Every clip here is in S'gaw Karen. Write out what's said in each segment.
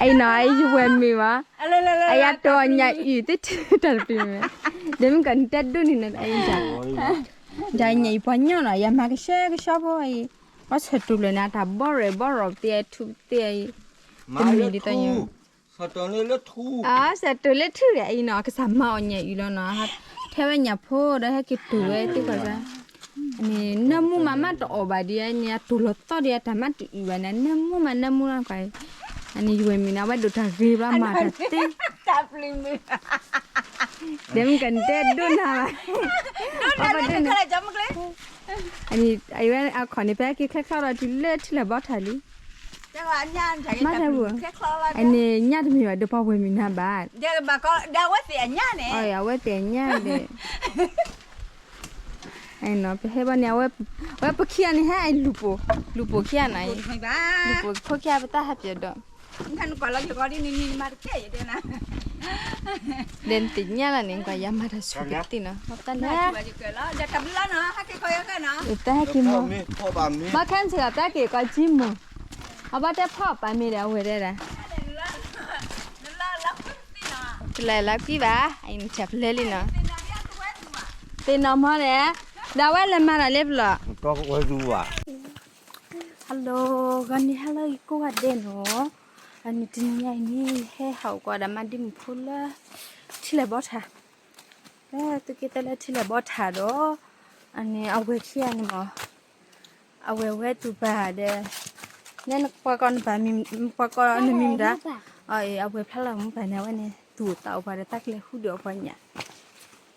အံၤနီၤ အံၤယဝဲၢ်မ့ၢ်ဘၣ်, အယၤတိၤညၣ်အုၣ်သ့ၣ်ထံတၢ်တပျံၤမ့ၢ်, ဒီးမ့ၢ်ကနတဲဒိၣ်န့ၣ်နီၤ, ယၤညၣ်အုၣ်ပှၤညီနီၤ ယၤမၤကဆှဲကဆှီဖိအံၤ, အီၣ်ဆၢတူၢ်လၢန့ၣ် တၢ်ဘီရဲၣ်ဘီရဲၣ်ပသ့ၣ်ထူပသ့ၣ်အံၤ, တမံၤဒ်သိးညါ အစတူးလၢထူ, အစတူးလၢထူဒီးအံၤနီၤ အကစၢ်မၤအီၣ်ညၣ်အုၣ်လီၤနီၤ, ထဲဝဲညၣ်ဖိဒီးဟဲက့ၤတူၢ်ဝဲသ့ၣ်ကီး, န့ၣ်နၢမူမးမးတအီၣ်ဘၣ်ဒ်အံၤန့ၣ် အတူၢ်လီၤသီၣ်ဒီးတၢ်မးတအုၣ်ဘၣ်န့ၣ် နၢမူမးနၢမူလီၤကွၢ်, အန့ၣ်ယဝဲၢ်မံၤန့ၣ် အဝဲဒိၣ်တၢ်ဂ့ၤဘျီမၤတၢ်သ့, ဒီးမ့ၢ်ကနတဲဒိၣ်နၤဘၣ်, အဝဲအခီၣ်န့ၣ် ဖဲက့ၤချဲချီဒီးတုၤလၢထံလၢဘီထၣ်လံ မၤတၢ်ဝဲ, အန့ၣ်ညၣ်တမ့ၢ်ဘၣ် ဒီးပှၤဝဲၢ်မံၤနၤဘၣ်, အဝဲသ့ၣ်အညၣ်ဒီး, ပဟဲဘၣ်န့ၣ် အဝဲပခံဂၤန့ၣ်ဟဲအလူၤပိာ်, လူၤပိာ်ခံဂၤနီၤ, လူၤပိာ်ခိၣ်ခံဂၤပတၢ်ဟးပၠီၤဒီး, ဒီးနသ့ၣ်ညါလီၤန့ၣ် ကွၢ်ယၤမၤတၢ်ဆူၣ်ကတ့ၢ်နီၤ, တၢ်ဟဲက့ၤမီၤ, ဘၣ်ခဲဆ့ၣ်ကီးတၢ်က့ၤကီးကံမိၢ်, အဘၣ်တဲဖီၣ်ပာ်မ့ၢ်ဒီးအဝဲၢ်တဲဒၣ် တလၢလၢကွံဘၣ်, အံၤနဆဲးဖျဲလံနီၤ, သ့ၣ်နီၣ်မီန့ၣ်, ဒီးအဝဲလဲၤမၤတၢ်လၢပျီၢ်, ဟဲလီၤဂီၤန့ၣ် ဟဲလီၤဂ့ၤကိးဂၤဒဲးနီၤ, အန့ၣ်တနံၤညါအံၤန့ၣ် ဟဲဟးအိၣ်ကွၢ်ဒီးမါဒ့မုၣ်ဖိလၢ ထံလဲၣ်ဘီထၣ်, လၢသုးက့သၢလၢထံလဲၣ်ဘီထၣ်ဒီး, အန့ၣ်အဝဲၢ်ခံဂၤန့ၣ်မး အဝဲၢ်ဝဲသူၣ်ပာ်ဒီး, နဲနပှၤကီၢ်နပာ်မံၤ, ပှၤကီၢ်နမံၤမတၤ, အဝဲၢ်ဖျါလီၤမူပာ်န့ၣ် အဝဲန့ၣ် သူၣ်အိၣ်သးအိၣ်ပှၤဒီးတၢ်ကလဲၤဃုဒုးအီၣ်ပှၤညၣ်,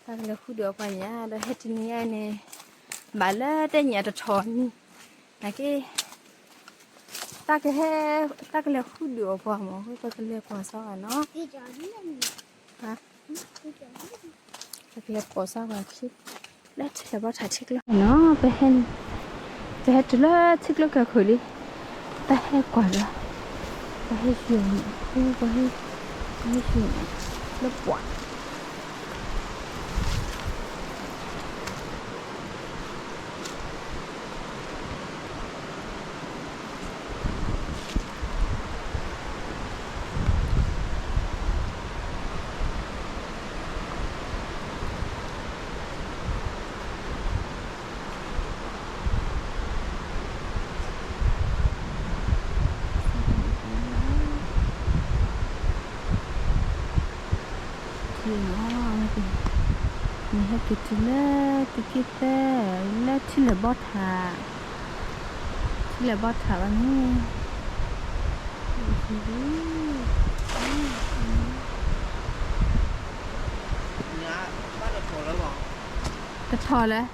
တၢ်ကလဲၤဃုဒုးအီၣ်ပှၤညၣ် ဒီးဟဲတနံၤညါန့ၣ်, ဘၣ်လၢတဲညၣ်တထီၣ်နံၤ, နာ်က့ တၢ်ကဟဲ, တၢ်ကလဲၤဃုဒုးအီၣ်ပှၤမး ပကလဲၤကွၢ်စၢ်ဝဲနီၤ, ပကလဲၤကွၢ်စၢ်ဝဲခံ, လၢထံလဲၣ်ဘီထၣ်ထံကျိနီၤ, ပဟဲတုၤလၢထံကျိကဲခိၣ်လံ, တၢ်ဟဲကွၢ်ဒီး, ပှၤဟဲဆူၣ်, ပှၤဟဲဆူၣ်, လၢပှၢ် နဟဲက့ၤတုၤလၢသုးက့သၢ, လၢထံလဲၣ်ဘီထၣ်, ထံလဲၣ်ဘီထၣ်ဘၣ်န့ၣ်, တထီၣ်လၢ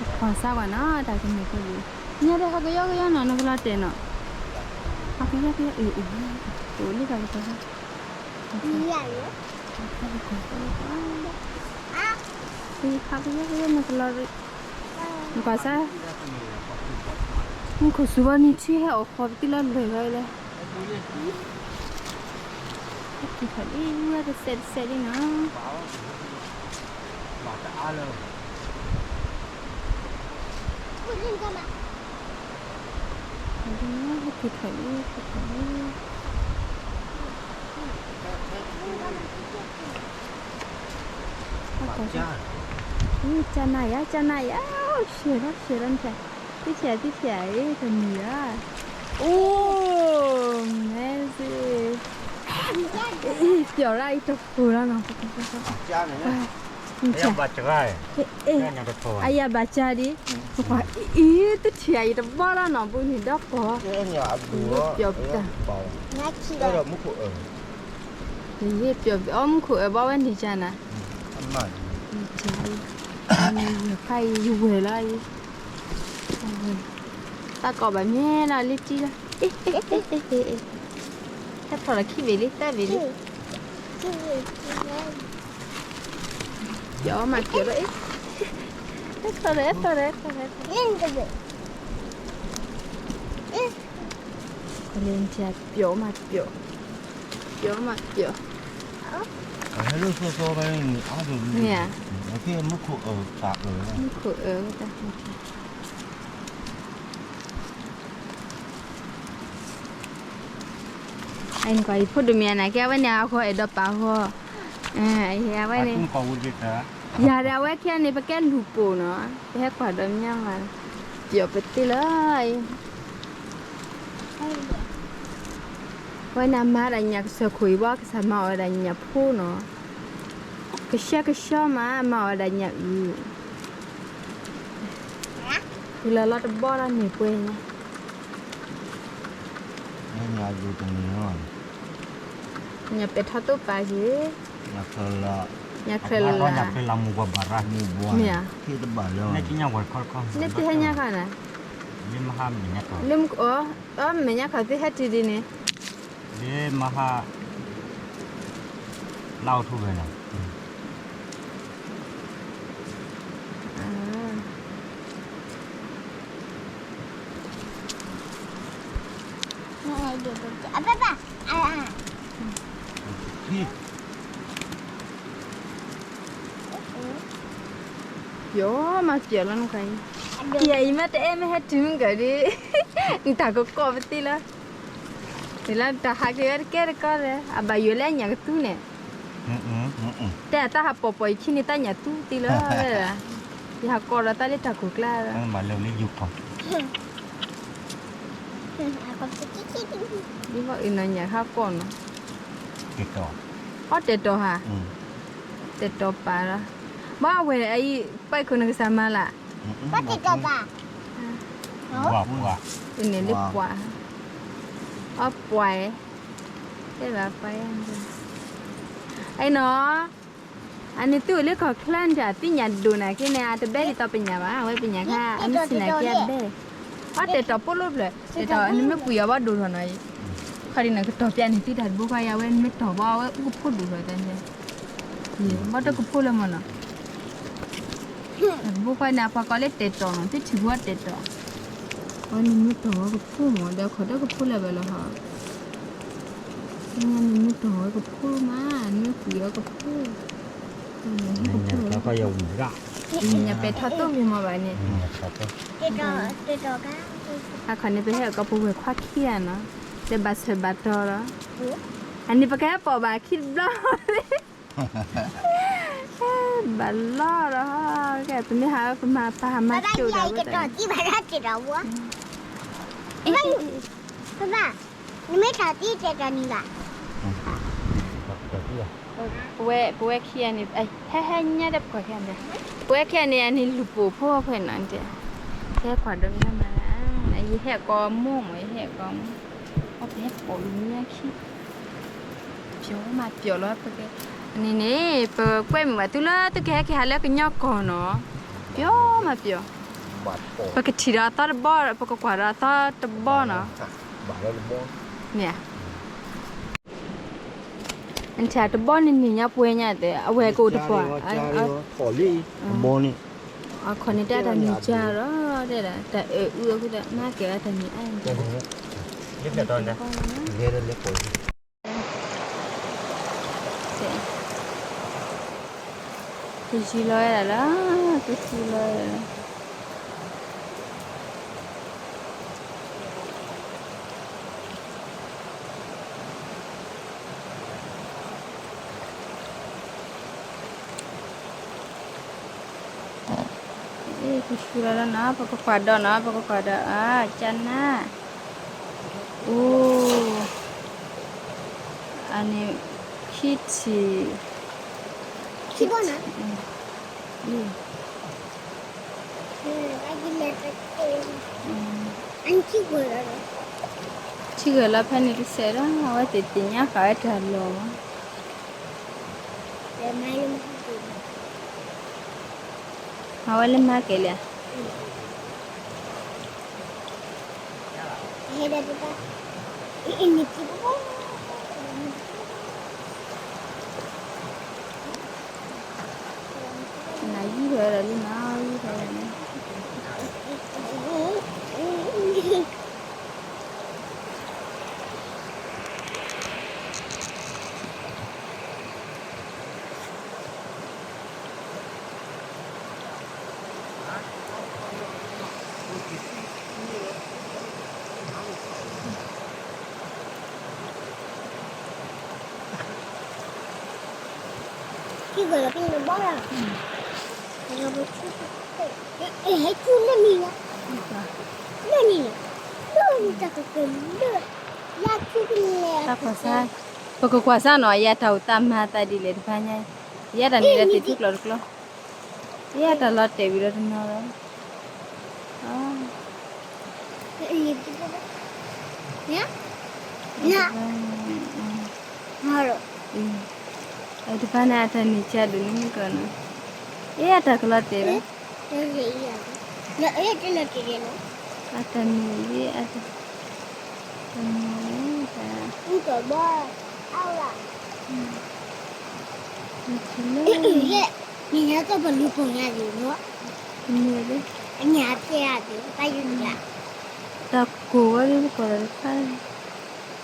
ပကွၢ်စၢ်ကွၢ်နီၤ တၢ်ကမ့ၢ်ဖိလံ, ညါဒီးဟးကယီကယီနီၤ နကလီၤတဲာ်နီၤ, ဟးကယီကယီ, အ့ၣ်အ့ၣ်, အိၣ်လံတၢ်ကပၤ, ဟးကယီကယီနကလီၤ, နကွၢ်စၢ်, မူခိၣ်စူၤဘီနံၤထံဟဲအိၣ်ဃီၤပသံလီၤလၢာ်ဝဲလၢ ဟဲက့ၤထီၣ်လံ ဝဲတစဲးတစဲးလံနီၤ, ဟဲက့ၤထီၣ်လံ ဟဲက့ၤထီၣ်လံ, ကၢ်နၤယၤ ကၢ်နၤယၤ, အိၣ်ဆှဲးလီၤဆှဲးလီၤနထံၣ်, သံထံၣ်သံထံၣ်အံၤ တမံၤဧါ, အိၣ် amazing, ပျီၢ်လၢအံၤတဃုာ်လီၤနီၤ, အယၤဘၣ်စှၤ, အံၤတထံၣ်အံၤတဘီလီၤနီၤ ဘူးန့ၣ်ဒီးကီၢ်, ပျီၢ်ပတၢ်, ပျီၢ်ပတၢ်, အီၣ်မူခိၣ်အၢဘီဝဲန့ၣ်ကၢ်နၤ, နကၢ်အံၤ, ယဖးအံၤယဝဲၢ်လီၤအံၤ, တၢ်ကီၢ်ဘၣ်မ့ၢ်လီၤလံတံၢ်လီၤ, ဟဲထီၣ်လီၤခံဘ့ၣ်လံ သၢဘ့ၣ်လံ ပျီၢ်မးပျီၢ်လီၤ, ဟဲထီၣ်လီၤ ဟဲထီၣ်လီၤ ဟဲထီၣ်လီၤ, ပျီၢ်မးပျီၢ်, ပျီၢ်မးပျီၢ်, မ့ၢ်ဧါ, မူခိၣ်အၢတၢ်, မူခိၣ်အၢတၢ် မူခိၣ်အၢ မူခိၣ်အၢ မူခိၣ်အၢ မူခိၣ်အၢ အံၤနကွၢ်ယဖိဒိၣ်မ့ၢ်အနၤကဲ အဝဲန့ၣ်အဂီၤအဲၣ်ဒိးပာ်ဂီၤ, အဝဲန့ၣ်, ယၤဒီးအဝဲခံဂၤန့ၣ် ပကဲလူၤပိာ်နီၤ, ပဟဲကွၢ်ဒီးမညီမး, ပျီၣ်ပသ့လၢအံၤ, အဝဲန့ၣ်အမၤဒၣ်ညၣ်ကစၢၢ်ခိၣ်အံၤဘၣ် ကစၢ်မၤအီၣ်ဝဲဒၣ်ညၣ်ဖိနီၤ, ကဆှဲကဆှီမး မၤအီၣ်ဝဲဒၣ်ညၣ်အုၣ် ဖုလီၤလီၤတဘီလီၤန့ၣ်ပှဲၤညါ, ညၣ်ပဲာ်ထီၣ်သိပာ်က့ၤ, ညၣ်ချၢလၢ, ညၣ်ချၢလၢ, မ့ၢ်ဧါ, န့ၣ်သုဟဲညါခါန့ၣ်, လၢမုၢ်ကီး, အမဲာ်ညါခီသုဟဲတုၤဒ်န့ၣ်, လၢမဟါ လါအီးထိဘၢၣ်န့ၣ် ပျီၣ်မးပျီၣ်လီၤနခါအံၤ, ယၤအံၤမ့ၢ်တအဲၣ်မ့ၢ်ဟဲတုၤမုၢ်ကီးဒီး, နတၢ်ကကိးပသ့လီၤ, နလၢတၢ်ဟးက့ၤဝဲတကဲတကီလၢၤ အဘၣ်ယိၣ်လၢညၣ်ကသူန့ၣ်, တဲအတၢ်ဟးပိာ်ပိာ်ယခံန့ၣ် တၢ်ညၣ်သူသ့လီၤ, ယဟးကိးဒီးတၢ်လၢတၢ်ခိၣ်ကျါလီၤ, ဒ်ဘၣ်အံၤနီၤညၣ်ဟးကိးနီၤ, အီၣ်တဲာ်တီၤဧါ, တဲာ်တီၤပာ်လီၤ, ဘၣ်အဝဲအံၤ ပှၤခိၣ်နကစၢ်မၤလၢ်, ပှၤတဲာ်တီၤပာ်, န့ၣ်လၢပှၤ, အီၣ်ပှၤ, တဲဘၣ်ပှၤ, အံၤနီၤ, အန့ၣ်သုအိၣ်လၢကီၢ်ချၢန့ၣ် အသ့ၣ်ညါဒိၣ်နာ်က့န့ၣ် အတဘဲဒ်သိးပညၣ်ဘၣ် အဝဲပညၣ်ခါ အမ့ၢ်စံးနာ်က့အဘဲ, အီၣ်တဲာ်တီၤပိၣ်လိၣ်ဖျၢၣ် တဲာ်တီၤ နမ့ၢ်ကွံာ်အီၤဘၣ်ဒိၣ်ထီၣ်နီၤ, ခီဒ်န့ၣ်ကတီၤပျးန့ၣ် သုတၢ်တဘိခွါအံၤ အဝဲနမ့ၢ်တီၤဘၣ် အဝဲအူကဖိဒိၣ်ထီၣ်တၢ်န့ၣ်, ဘၣ်တကဖိလၢမ့ၢ်နီၤ, တၢ်တဘိခွါန့ၣ် အပှၤကိးလၢတဲာ်တီၤနီၤ သုထံၣ်ဘၣ်တဲာ်တီၤ, အဝဲနမ့ၢ်တီၤဝဲကဖိမ့ၢ် ဒီးခီၣ်ဒီးကဖိလၢဘၣ်လီၤဟီ နမ့ၢ်တီၤဝဲကဖိမး နမ့ၢ်ကွံာ်အီၤကဖိ, ညၣ်ပဲာ်ထီၣ်သိၣ်ဂ့ၤမးဘၣ်န့ၣ်, အခီန့ၣ် ပဟဲကီးပဝဲၢ်ခွါခံဂၤနီၤ, လၢဘၣ်ဆၢဘၣ်တီၤလီၤ, အန့ၣ်ပကဟဲပိာ်ဘၣ်ခံတဘျီ ဘၣ်လီၤဒီး, ပမ့ၢ်ဟးပမၤပဟးမၤကၠိဒီးဝဲ, နမ့ၢ်ထီၣ်သံတဲာ်တီၤန့ၣ်ဘၣ်, ပဝဲ ပဝဲခံဂၤန့ၣ် ဟဲဟဲညါဒီးပကွၢ်ခံဂၤန့ၣ်, ပဝဲခံဂၤန့ၣ် အန့ၣ်လူၤပိာ်ဖိခွဲးနီၤတဲ, ဟဲကွၢ်ဒီးမ့ၢ်မၤ, ယဟဲကိးမိၢ်မး ယဟဲကိးမိၢ်, အပဟဲပိာ်လူၤညါခံ ပျီမးပျီလီၤ, န့ၣ်န့ၣ် ပကွဲမုာ်ဘၣ်သုလၢသုကဟဲက့ၤဟးလၢကညီကီၢ်နီၤ, ပျီမးပျီ, ပကထံၣ်ဒီးအသီတဘီ ပကကွၢ်ဒီးအသီတဘီနီၤ, မ့ၢ်ဧါ, နထံၣ်တဘီန့ၣ်န့ၣ်ညါပှဲၤညါတဲ အဝဲကအိၣ်တပှၢ်, အခီၣ်န့ၣ်တဲတၢ်နံၤကၢ်ဒီး တဲဒၣ် တၢ်အၢၣ်အုအဃိသတး မၤကဲၤအတၢ်နံၤအါန့ၣ် ကယူၤလီၤဝဲဒၣ်လီၤ, ကယူၤလီၤဝဲဒၣ်လီၤ, ကယူၤလီၤလီၤနီၤ ပကကွၢ်ဒီးနီၤ ပကကွၢ်ဒီး အကနၣ် အိၣ် အန့ၣ် ခံထံၣ် ခံဘီနီၤ ထံဂၢၢ်လီၤဖဲန့ၣ်တစဲးဒီး အဝဲသ့ၣ်သ့ၣ်ညါဃာ်ဝဲတၢ်လီၢ် မၤဝဲလၢမၤကဲၤလံဧါ နယူၢ်ထီၣ်ဝဲဒၣ်လံနီၤ ယူၢ်ထီၣ်ဝဲဒၣ်လံ Thank you. တၢ်ကွၢ်ဆၢ, ပကကွၢ်ဆၢနီၤ ယတၢ်အိၣ်သးမၤသးဒ်လဲၣ်တဖၣ်ညါ, ယတၢ်န့ၣ်လၢတထူကျီၢ်တကျီၢ်, ယတၢ်လီၤတဲာ်ဝံၤဒီးတနီၤလီၤ. တဖၣ်န့ၣ်အတၢ်န့ၢ်ကၢ်ဒိၣ်န့ၣ်မ့ၢ်ကီးနီၤ, အတၢ်ကလီၤတဲာ်လီၤ, အတၢ်န့ၢ်လံ, အတၢ်, တၢ်န့ၢ်လံ, အတၢ်, လၢ, န့ၣ်ညါကပလူၤပိာ်ညါဒ်နီၤ, န့ၣ်လံ, အညါဖျဲၣ်အဒၣ်, တၢ်ကိၢ်ဝဲဒၣ်ကိၢ်ဒီးတခါ,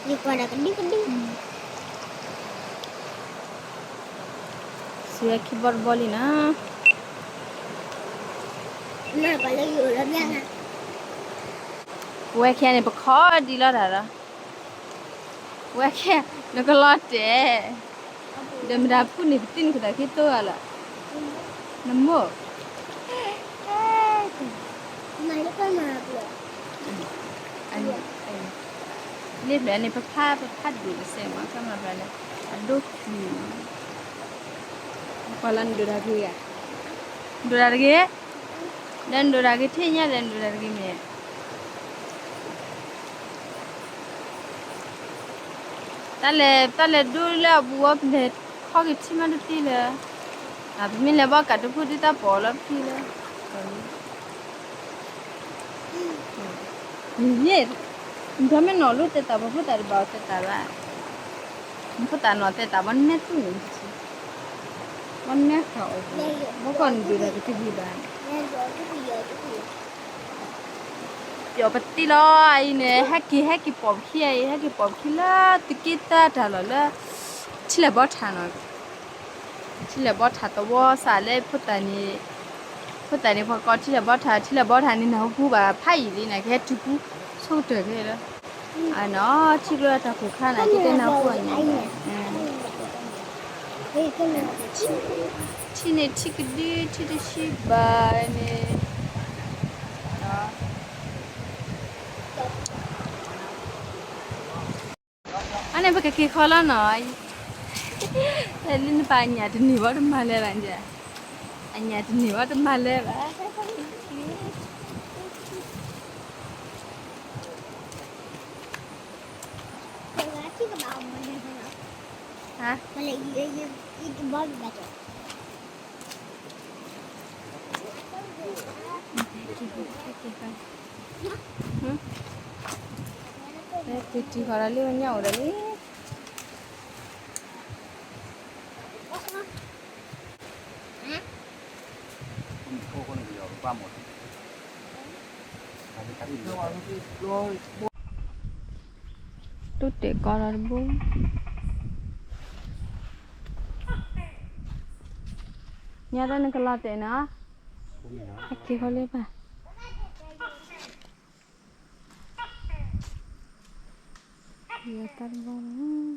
ယကွၢ်ဒီးကဒုကဒု, စံးဝဲခံဘီတဘီလံနီၤ, ဝဲခဲန့ၣ် ပခီဒံးလီၤတၢ်ဒီး ဝဲခဲ, နကလီၤတဲာ်, ဒီးမတၤဖုန့ၣ် ပတံၢ်နခိၣ်တၢ်ခံတိဂၤလီၤ, နမိၢ်, လ့ဖျၢၣ်န့ၣ် ပဖး ပဖးဒိၣ်တစဲးမး ကမၤဖျၢၣ်န့ၣ် အဒိၣ်ခံမး, ပှၤလၢနဒိၣ်တၢ်ဂ့ၤဧါ, နဒိၣ်တၢ်တဂ့ၤ, ဒီးနဒိၣ်တၢ်ဂ့ၤထံၣ်ညါဒီးနဒိၣ်တၢ်တဂ့ၤန့ၣ် တၢ်လဲၤ တၢ်လဲၤဒိလၢအဘူးဝဲ ပလဲၤခီက့ၤထံမးတသ့လၢၤ, ပမ့ၢ်လဲၤဘီကးတဖုဒ်တၢ်ပီးလီၤပထံလၢ, ယဲ, နထီမ့ၢ်နီၢ်လိသဲးသး ပဖိသၣ်တဘၣ်အီၤသဲးသးဘၣ်, နဖိသၣ်နီၢ်သဲးသးဘၣ် နမဲာ်သူၣ်န့ၣ်, ဘၣ်နမဲာ်ဃာ်အီၤ, ဘၣ်ကီၢ်နဒိၣ်တၢ်ကတဂ့ၤဘၣ် ပျီပသံလီၤအံၤန့ၣ် ဟဲက့ၤ ဟဲက့ၤပိာ်ပခံအံၤ ဟဲက့ၤပိာ်ပခံလၢသုးက့သၢတၢ်လီၢ်လၢ ထံလဲၣ်ဘီထၣ်နီၤ, ထံလဲၣ်ဘီထၣ်သဝီစးလၢဖိသၣ်န့ၣ်, ဖိသၣ်န့ၣ် ပှၤကိးထံလဲၣ်ဘီထၣ် ထံလဲၣ်ဘီထၣ်န့ၣ် နၢ်ဟူပူၤဘၣ်ဖးယံာ်လံန့ၣ် ကဟဲတုၤပူၤ ဆိကတၢၢ်ခဲလၢာ်, အနီၤ ထံကျိတၢ်ခိၣ်ခါန့ၣ် ကတဲနၢ်ဟူအီၤန့ၣ် ထံန့ၣ်ထံကဒု ထံတဆံဘၣ်န့ၣ်, အန့ၣ်ပကက့ၤခီလီၤနီၤ, လၢနပၢ်အညၣ်တန့ၢ်ဘၣ်တမၤလၢၤဘၣ်, အညၣ်တန့ၢ်ဘၣ်တမၤလၢၤဘၣ်. တံၤဃီၤဒီးလၢညၣ်အိၣ်ဒီးလံ. တူၢ်တဲာ်ကီးဒီးတဘိ, ညါတၢ်နကလီၤတဲာ်နီၤ, ဟဲက့ၤဃီလၢပၢ်, ယတၢ်တဘိလီၤ.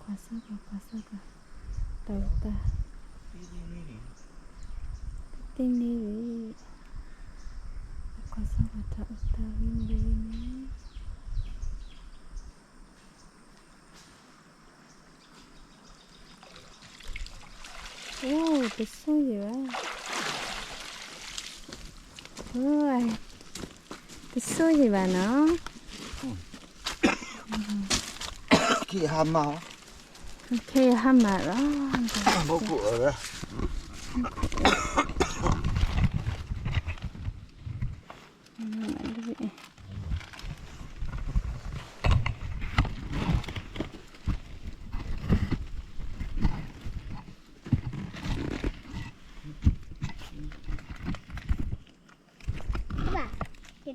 ကွၢ်စၢ်ကွၢ် ကွၢ်စၢ်ကွၢ်, တၢ်အိၣ်သး, တသ့န့ၣ်, ကွၢ်စၢ်ကွၢ်တၢ်အိၣ်သးဝဲန့ၣ်န့ၣ်. အိၣ် တဆိၣ်ယံၤဘၣ်, အိၣ် တဆိၣ်ယံၤဘၣ်နီၤ, ခဲအံၤဟါမၢ်, ခဲအံၤဟါမၢ်လီၤ, ဘီကူးအီၤဝဲ. ဘၣ်, တတီ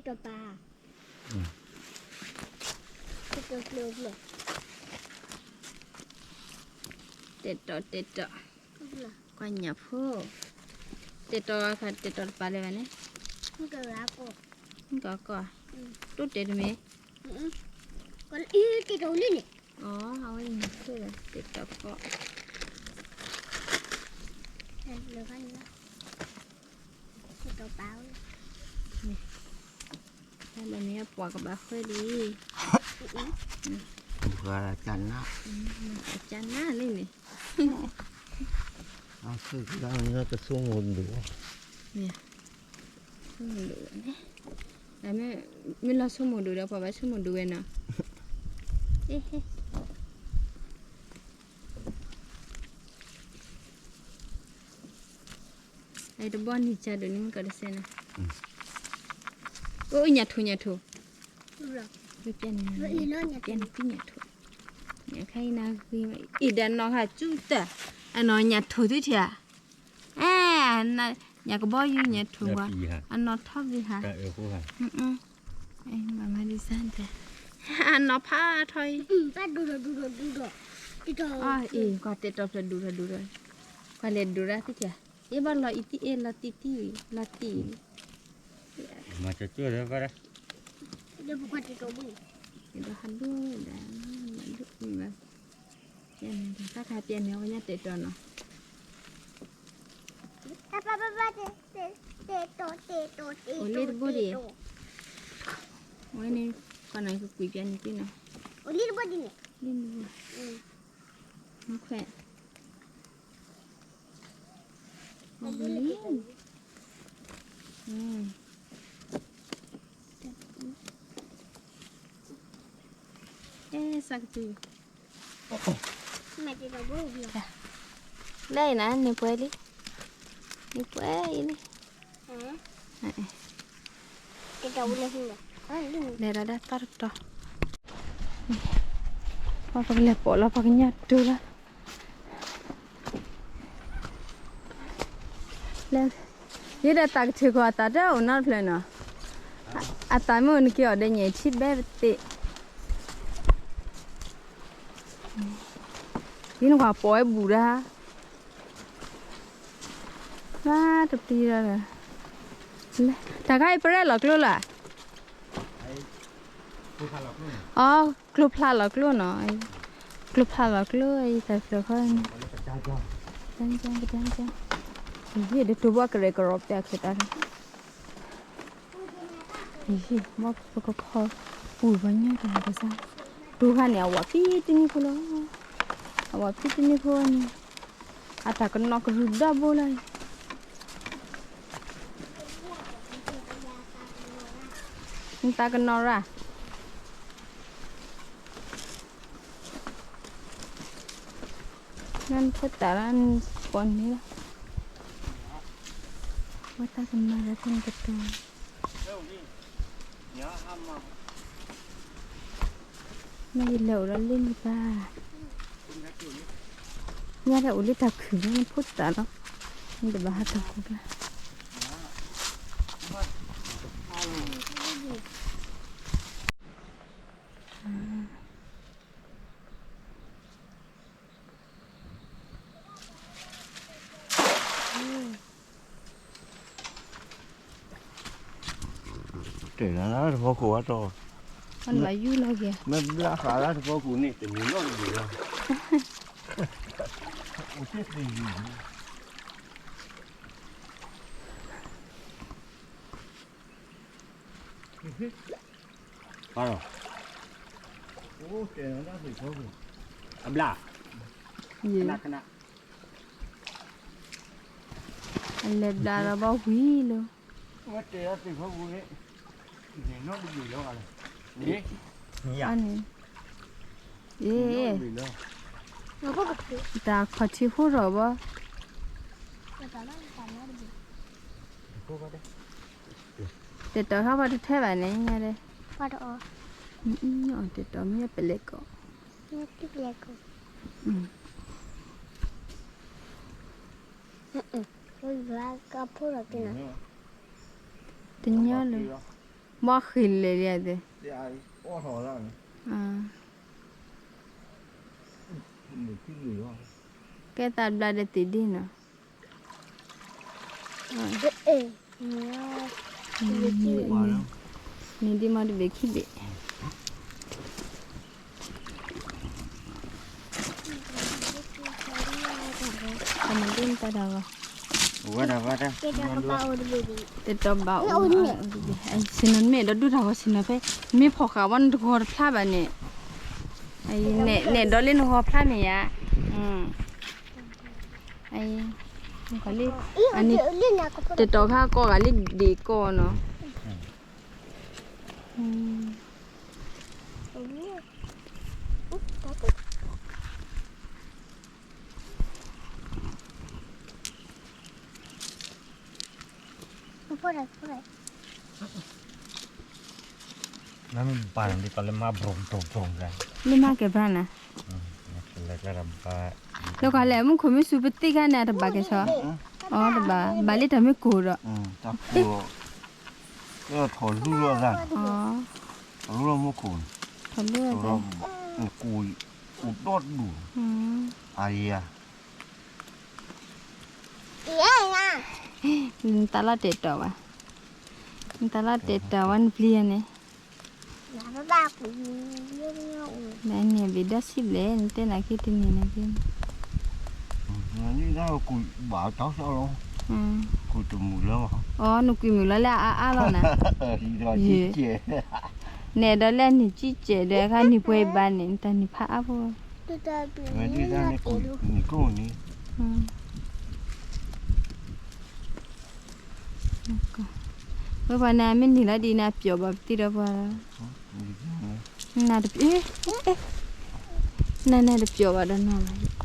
ၤပာ်, တတီၤကျိၤကျိၤ, တတီၤတတီၤ, ကွၢ်ညၣ်ဖိ, တတီၤခါ တတီၤတပာ်လၢၤဘၣ်န့ၣ်, ကီကီၢ်, တိၢ်တဲတမ့ၢ်, တတီၤလံန့ၣ်, အဝဲန့ၣ် တတီၤကီၢ်, တတီၤပာ်, တၢ်လၢမ့ၢ်အပှၤကဘၣ်ဃၢလံ, ဘၣ်ကနၣ်, ကနၣ်န့ၣ်န့ၣ်, အဆိကတၢၢ်ကဆိကမိၣ်ဒိၣ်, ဆိကမိၣ်ဒိၣ်န့ၣ်, မ့ၢ်လီၤဆိကမိၣ်ဒိၣ်ဒီး ပှၤဘၣ်ဆိကမိၣ်ဒိၣ်ဝဲနီၤ, အတဘီန့ၣ်ကၢ်ဒိၣ်န့ၣ်မ့ၢ်ကီးတစဲးနီၤ, အိၣ်ညၣ်ထိၣ်ညၣ်ထိၣ်, ပျဲန့ၣ်, ပျဲန့ၣ်သံညၣ်ထိၣ်, ညၣ်ခါအံၤနၤဂ့ၤ, အံၤဒီးနီၢ်ခါကၠူတၢ်, အနီၢ်ညၣ်ထိၣ်သုထံၣ်ဧါ, အဲ, ညၣ်ကဘီယူၤညၣ်ထိၣ်ဝဲ, အနီၢ်ထီၣ်ဘံဟး, မၤမၤဒ်စၢ်တဲ, အနီၢ်ဖးထီၣ်အံၤ, အံၤ ကွၢ်တဲတီၤဖျၢၣ်ဒူၣ်ထီၣ်ဒူၣ်ထီၣ်, ကွၢ်လဲၤဒူၣ်ရၣ်သ့ၣ်ထံၣ်, အ့ၣ်ဘၣ်လီၤအံၤတံၢ်အ့ၣ် လီၤတံၢ်တံၢ် လီၤတံၢ်, မၤကၠိၣ်ကၠိၣ်လၢဘၣ်ဒၣ်, ဒီးဟးဒိၣ်ဒၣ်, မၤဒိၣ်မံၤဘၣ်, တၢ်ခါပျဲန့ၣ် အဝဲညါတဲတီၤနီၤ, အိၣ်လ့တဘိဒံး, ဝဲန့ၣ်, ကီၢ်နၤကကွံာ်ပျဲန့ၣ်သ့ၣ်နီၤ, အိၣ်လ့တဘိဒံးန့ၣ်, လ့တဘိ, မခွဲး, အဲ, စးကတုၤ, လၢအံၤနၤ န့ၣ်ပှဲၤလံ, န့ၣ်ပှဲၤအံၤလံ, လဲၤဒၣ်ဒၣ်တၢ်တတီၤ, ပှၤပကလဲၤပိာ်လီၤပှၤကညီတိၤလီၤ. ယဲဒီးတၢ်ကထုးကီၢ်အသးတအိၣ်နီတဖျၢၣ်နီၤ, အသးမ့ၢ်အိၣ်နက့ၤအီၤဒီးညၣ်ထံဘဲပသ့ၣ်, ဒ်နကွၢ်ပိာ်ဝဲဘူးဒၣ်, ဘၣ်တပျံၤဒီး, တၢ်ခါအံၤ ပရဲၣ်လီၤကျိလၢ်, အီ, ကျိဖျါလီၤကျိနီၤ, ကျိဖျါလီၤကျိအံၤ တၢ်ဖျၢၣ်ခီန့ၣ်, ယံၤဒီးတိၤဘၣ်ကရဲၣ်ကရီပျဲၢ်ခဲတၢ်လၢ, ယံၤ ဘၣ်ပကခီ, ပူၤပှၤညီတၢ်ကစၢ်, တိၤခါန့ၣ် အဝၤဖံတနံၣ်ဖိလီၤ, အဝၤဖံတနံၣ်ဖိန့ၣ်, အတၢ်ကနီၤကရူၢ်ဒီဘိလီၤ, နတၢ်ကနီၤရၣ် နဖိသၣ်လၢနပိာ်န့ၣ်လီၤ, ဝဲတၢ်ကမၤလၢဖဲန့ၣ်ကတီၢ်, မ့ၢ်ယလဲၤအိၣ်ဒီးလ့မ့ၢ်ဘၣ်, ညါဒီးအိၣ်လၢတၢ်ခုၣ်လၢနဖိသၣ်လီၤ, နတဘၣ်ဟးထီၣ်ခိၣ်ကျါ တဲနၤလၢတဖီခိၣ်အတီၢ်, အလီၤယူၢ်လီၤက့ၤ, မ့ၢ်ဘျါဃးလၢတဖီခိၣ်န့ၣ် တနံၤနီတနံၤလီၤ, အိၣ်သ့ၣ်သ့ၣ်ယံၤ အဘျါ, ခနခန, အလဲၤဘျါဒီးဘၣ်ဝံၤလီၤ, ဝဲတဲအီၤသ့ၣ်ဖိပူၤန့ၣ်, န့ၣ်နီတဘ့ၣ်လီၤ, န့ၣ်, န့ၣ်, အ့, တၢ်ခီၣ်ထံးဟိထီၣ်ဘၣ်, တ တဲာ်တီၤခါပှၤတထဲဘၣ်န့ၣ်ညါဒဲး, တဲာ်တီၤမ့ၢ်ပလဲၤကိး, တညီလၢၤ, ဘီဃ့လဲၤလံသ့ၣ်, ကဲသးဘျါဒီးသ့ၣ်ဒ့နီၤ, န့ၣ်ဒ်မ့ၢ်တဘ့ၣ်ခံဘ့ၣ်, အမ့ၢ်ဒ်မ့ၢ်တၢ်တၢ်ဂီၤ, တဲာ်တီၤဘၣ်အိၣ်, ဆ့ၣ်နီၤမ့ၢ်ဒီးဒိၣ်တၢ်ဂီၤဆ့ၣ်နီၤဖဲ, မ့ၢ်ဖီၣ်ဃာ်ဝဲန့ၣ်တဂီၤတဖျါဘၣ်န့ၣ်, နဲၣ်ဒီးလၢနဂီၤဖျါမ့ၢ်ဧါ, လံ, တဲာ်တီၤခါကီၢ်ဂၤလံဒ့ၣ်ကီၢ်နီၤ, လၢမါကဲၤဘၣ်နၤ, လၢကီၢ်လဲၣ် မူခိၣ်မ့ၢ်စူၤပသ့ၣ်ခါန့ၣ် အတဘၣ်ကဲၤဆီ, အတဘၣ်, ဘၣ်လၢတၢ်မ့ၢ်ကိၢ်ဒီး, ထီၣ်လူလီၤသး, ထီၣ်လူလီၤမူခိၣ်, ထီၣ်လူလီၤသး, အိၣ်ဒီဒူၣ်, အယၤ နတၢ်လီၤတဲာ်တီၤဘၣ်, နတၢ်လီၤတဲာ်တီၤဝဲနပျံၤန့ၣ်, နန့ၣ်ဘ့ၣ်ဒီးစံးဘျဲၣ် နတဲနၤက့ၤတနံၤနၤက့ၤ, ဘၣ်တၢ်လီၤ, အီ နကွံာ်မုာ်လီၤလၢအအါအါလီၤနၤ, နဲၣ်ဒီးလၢအနံၣ်ကံကဲးဒီး အခါနံၣ်ပှဲၤဘၣ်န့ၣ် နတၢ်နံၣ်ဖးအါဖိ, ဝဲပှၤန့ၣ်မ့ၢ်နံၤလီၤဒ်န့ၣ် အပျီၢ်ဘၣ်ပသံဒီးပှၤလီၤ, နၤတပျီၢ်, နၤနၤတပျီၢ်ဘၣ်ဒီးနီၤလီၤ, န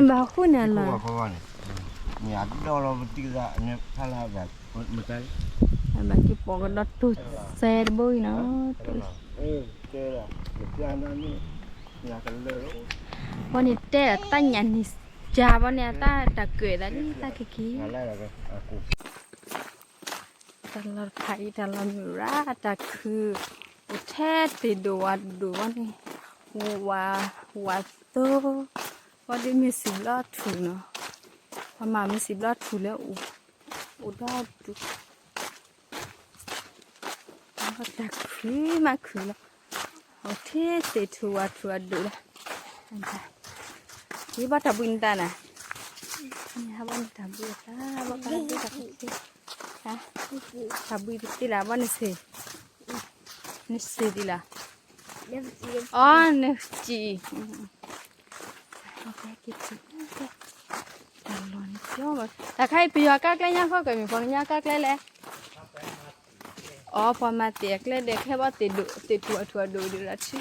ဘၣ်ဃုန့ၣ်လီၤ, ဘၣ်က့ၤပိာ်ကဒီးတိၤစဲတဘိအံၤနီၤ, ဘီန့ၣ်တဲတၢ်ညၣ်န့ၣ်, ကၢ်ဘီန့ၣ် အတၢ်တၢ်ကၢၣ်သးလံ တၢ်ကက့ၤ တၢ်လီၤတဖးအံၤ တၢ်လီၤမုၢ်ရၣ် တၢ်ခုၣ်, အိၣ်ထဲသ့ၣ်ဒိၣ်ဝၣ်ဒိၣ်ဝဲန့ၣ်, ဝၤ, ဝၤသိ, ဝဲဒ်မ့ၢ်စံာ်ဘျီထူၣ်နီၤ, ပှၤမၤမ့ၢ်စံာ်ဘျီထူၣ်လၢ အိၣ်ဒီဒူၣ်, တၢ်ခုၣ်မးခုၣ်လီၤ, အိၣ်ထဲသ့ၣ်ထူၣ်ဝၣ်ထူၣ်အဒိၣ်လီၤ, ယဘၣ်တၢ်ဘှံးနတၢ်နၤ, ဘၣ်နတၢ်ဘှံးတၢ်, ဘၣ်ကါဒိၣ်တၢ်ဘှံး, တၢ်ဘှံးတသ့လၢၤ ဘၣ်နဆံး, နဆံးဒ်လီၤ, အီ နစံး, တၢ်လီၤန့ၣ်ပျီဘၣ်, တၢ်ခါအံၤပယီၤကါကျဲညါဃီကမ့ၢ် ပှၤကညီကါကျဲလဲၣ်, အီ ပှၤမၤသ့ၣ်အကျဲဒီး ခဲဘီသ့ၣ်ထူၣ်အထူၣ်အဒိၣ်ဒိၣ်လီၤထံ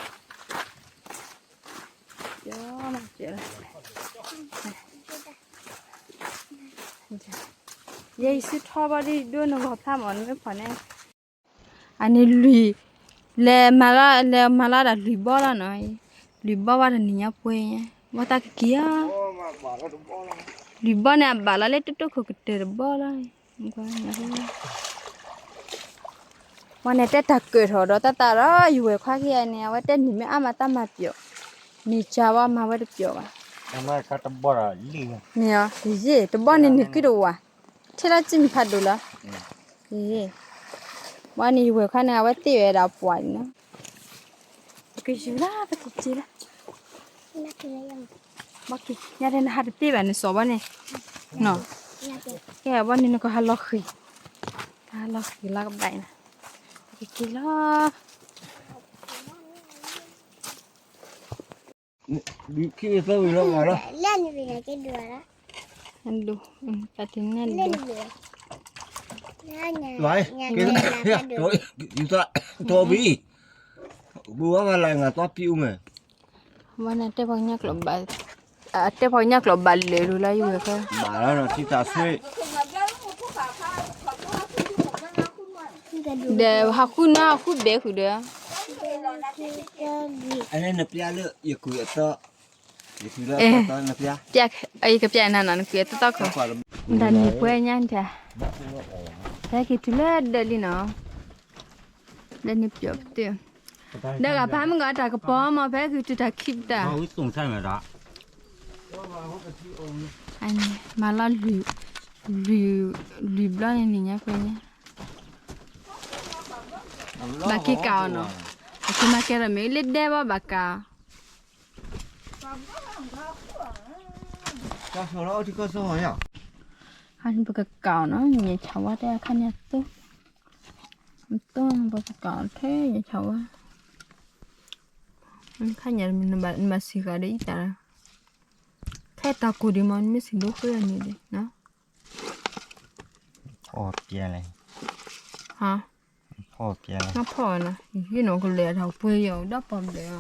ယဲအံၤဆူထီဘီဒ်ဒိနဂီၤဖျါမး နမ့ၢ်ဖီၣ်န့ၣ်, အန့ၣ်လွံၢ်, လဲၤမၤလီၤ, လဲၤမၤလီၤဒၣ်လွံၢ်ဘီလီၤနီၤ, လွံၢ်ဘီဝဲတနံၤညါပှဲၤညါ, ဘီတၢ်ကက့ၤဧါ, လွံၢ်ဘီန့ၣ် အဘၣ်လီၤလၢတိၢ်တိၢ်ခိၣ်ကတၢၢ်တဘီလီၤ, ဝဲန့ၣ်တဲတၢ်ကၢၣ်ထီၣ်ဒီးတၢ်သးဒီး ယဝဲၢ်ခွါခံဂၤန့ၣ် အဝဲတဲနံၣ်မ့ၢ်အါမးတၢ်မၤပျီၣ်, နံၣ်ကၢ်ဝဲမၤဝဲတပျီၣ်ဘၣ်, မ့ၢ်, ယ့ၢ် တဘီန့ၣ်နံၣ်ဃုတဝာ်, ထဲလီၤစံၣ်မံၤဖးဒိၣ်လီၤ, ယ့ၢ်, ဝဲန့ၣ်ယဝဲၢ်ခွါန့ၣ် အဝဲသ့ၣ်ဝဲဒၣ်ပှၤန့ၣ်နီၤ, ပကယူၤလီၤ ပကက့ၤလီၤ, ဘီက့ၤ ညါတဲနဟးတသ့ဘၣ်န့ၣ် စီၤဘီန့ၣ်, နီၤ, ကဲဘီန့ၣ်နကဟးလီၤဃံၤ, ဟးလီၤဃံၤလီၤကဘၣ်နီၤ, ပကက့ၤလီၤ ခံသၢဝံၤလီၤလီၤ, ဒိၣ်, တၢ်တနၢ်ဒိၣ်, ဘုဝဲဘၣ်လၢငါသွားပစ်ဦးမယ်, ဝဲန့ၣ်တဲပှၤကညီကျိာ်ဘၣ်, တဲပှၤကညီကျိာ်ဘၣ်လၢာ်ဒိၣ်လီၤ ယဝဲၢ်ခွါ, ဘၣ်လီၤနီၤ ထံသးဆွ့, ဘၣ်လီၤနီၤ ဒီးဟးဃုနီၤ ဟးဃုဘဲဃုာ်ဒီး, နပျဲလၢယကွံာ်အသီ, ယကွံာ်လၢအသီ, ယကပျဲနၤနီၤ နကွံာ်အသီသီခိၣ်, တၢ်န့ၣ်ပှဲၤညါတၢ်, ဖဲက့ၤတုၤလၢဒၢးလံနီၤ, ဒၢးန့ၣ်ပျီပတုာ်, ဒီးဂၤဖးမုၢ်ဂီၤတၢ်ကပီၤမ့ၢ်ဖဲက့ၤတုၤတၢ်ခံပတၢ်, မၤလီၤ လွံၢ်ဘျီန့ၣ်န့ၣ်ညါပှဲၤညါ, ဘၣ်က့ၤကးအီၤနီၤ, အက့ၤမၤကဲထီၣ်မ့ၢ်လၢဒဲဘၣ်ဘၣ်ကး, ပကကးအီၤနီၤ ညါဆၣ်ဝါတဲအခါန့ၣ်အသိ, အသိပကကးအီၤထဲညါဆၣ်ဝါ, ခါညါနဘၣ်စံးဃာ်ဒီးအံၤတၢ်, ခဲတၢ်ကိၢ်ဒံးမ့ၢ် နမ့ၢ်စံးဒိဃုအနံၤဒံး, ဖီၣ်ပျဲလဲၣ်, ဖီၣ်ပျဲလဲၣ်, နဖီၣ်နီၤ, ယနီၤကလဲၤထီၣ်ပှဲၤယီၤဒီးပီၣ်ဘျဲၣ်,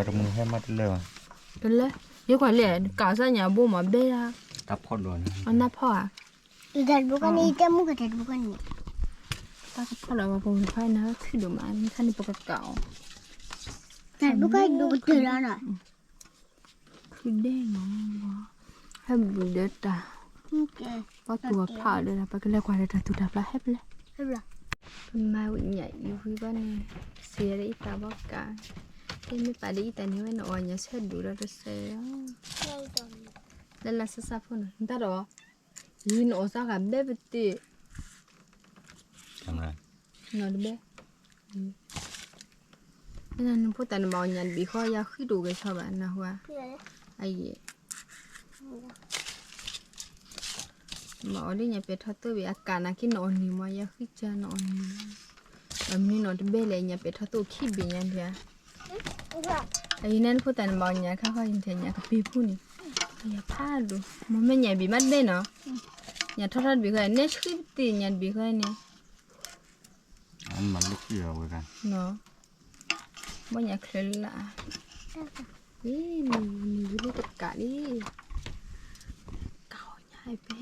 တမုာ်ဟဲမးတလၢာ်ဘၣ်, တလၢ, ယကွၢ်လဲၣ် ကးစၢ်ညါဘိမးဘဲယါ, တၢ်ဖီၣ်ဒီးန့ၣ်, အနၢ်ဖီၣ်ဧါ, တၢ်တဘိကန့ၣ် တၢ်မုၣ်ကတၢ်တဘိကန့ၣ်, တၢ်ကဖီၣ်ဒီးပှၤပှၤဖးနၤထုဒိၣ်မး မ့ၢ်ခါန့ၣ်ပကကးအီၤ, တၢ်တဘိကန့ၣ်ဒိၣ်ကတၢၢ်လီၤနီၤ. ခုဒဲနီၤ, ဟဲဘုၣ်ဒီးတၢ်, ပှၤတူၢ်အီၤဖးအီၤဒီး ပကလဲၤကွၢ်ဒီးတၢ်သူၣ်တၢ်ဖျးဟဲဖဲလဲၣ်, ပမၤညၣ်အံၤဝံၤဘၣ်န့ၣ်, စံးဒီးအံၤတၢ်ဘီကး, မ့ၢ်ပာ်ဒီးအံၤတၢ်န့ၣ်ဝဲနအီၣ်ညၣ်ဆၢဒိၣ်ဒီးတစဲးလီၤ, လၢလၢစၢ်စၢ်ဖိနီၤ နတၢ်ဒီး, ယနအီၣ်စၢ်ဂၤဘဲပတ့ၢ် နီတဘဲ, နဖိသၣ်နဘၣ်အီၣ်ညၣ်တဘ့ၣ်ဃီ ယၤဃံတအိၣ်ကဲဆီဘၣ် နၢ်ဟူဧါ, အယံၤ, ဘၣ်အီၣ်လၢညၣ်ပဲာ်ထီၣ်သိဘ့ၣ် အကးနၤက့နအီၣ်န့ၣ်မး ယၤဃံကနအီၣ်န့ၣ်, ဘၣ်မနုၤနီတဘဲလဲၣ် ညၣ်ပဲာ်ထီၣ်သိခံဘ့ၣ်ညါဒံးဧါ, အယံၤန့ၣ်နဖိသၣ်နဘၣ်အီၣ်ညၣ်ခါခီ ယထံၣ်ညၣ်ကပ့ၤဖိန့ၣ်, ယဖးဒိၣ် မ့ၢ်ညၣ်ဘ့ၣ်မးတဘဲနီၤ, ညၣ်ထီထီတဘ့ၣ်ဃီ နဲဆှံပတ့ၢ်ညၣ်တဘ့ၣ်ဃီန့ၣ် မၤလၢခံဝဲ, ဘီညါချၢလၢ်, နံၤနံၤလၢတကးလံ, ကးအီၣ်ည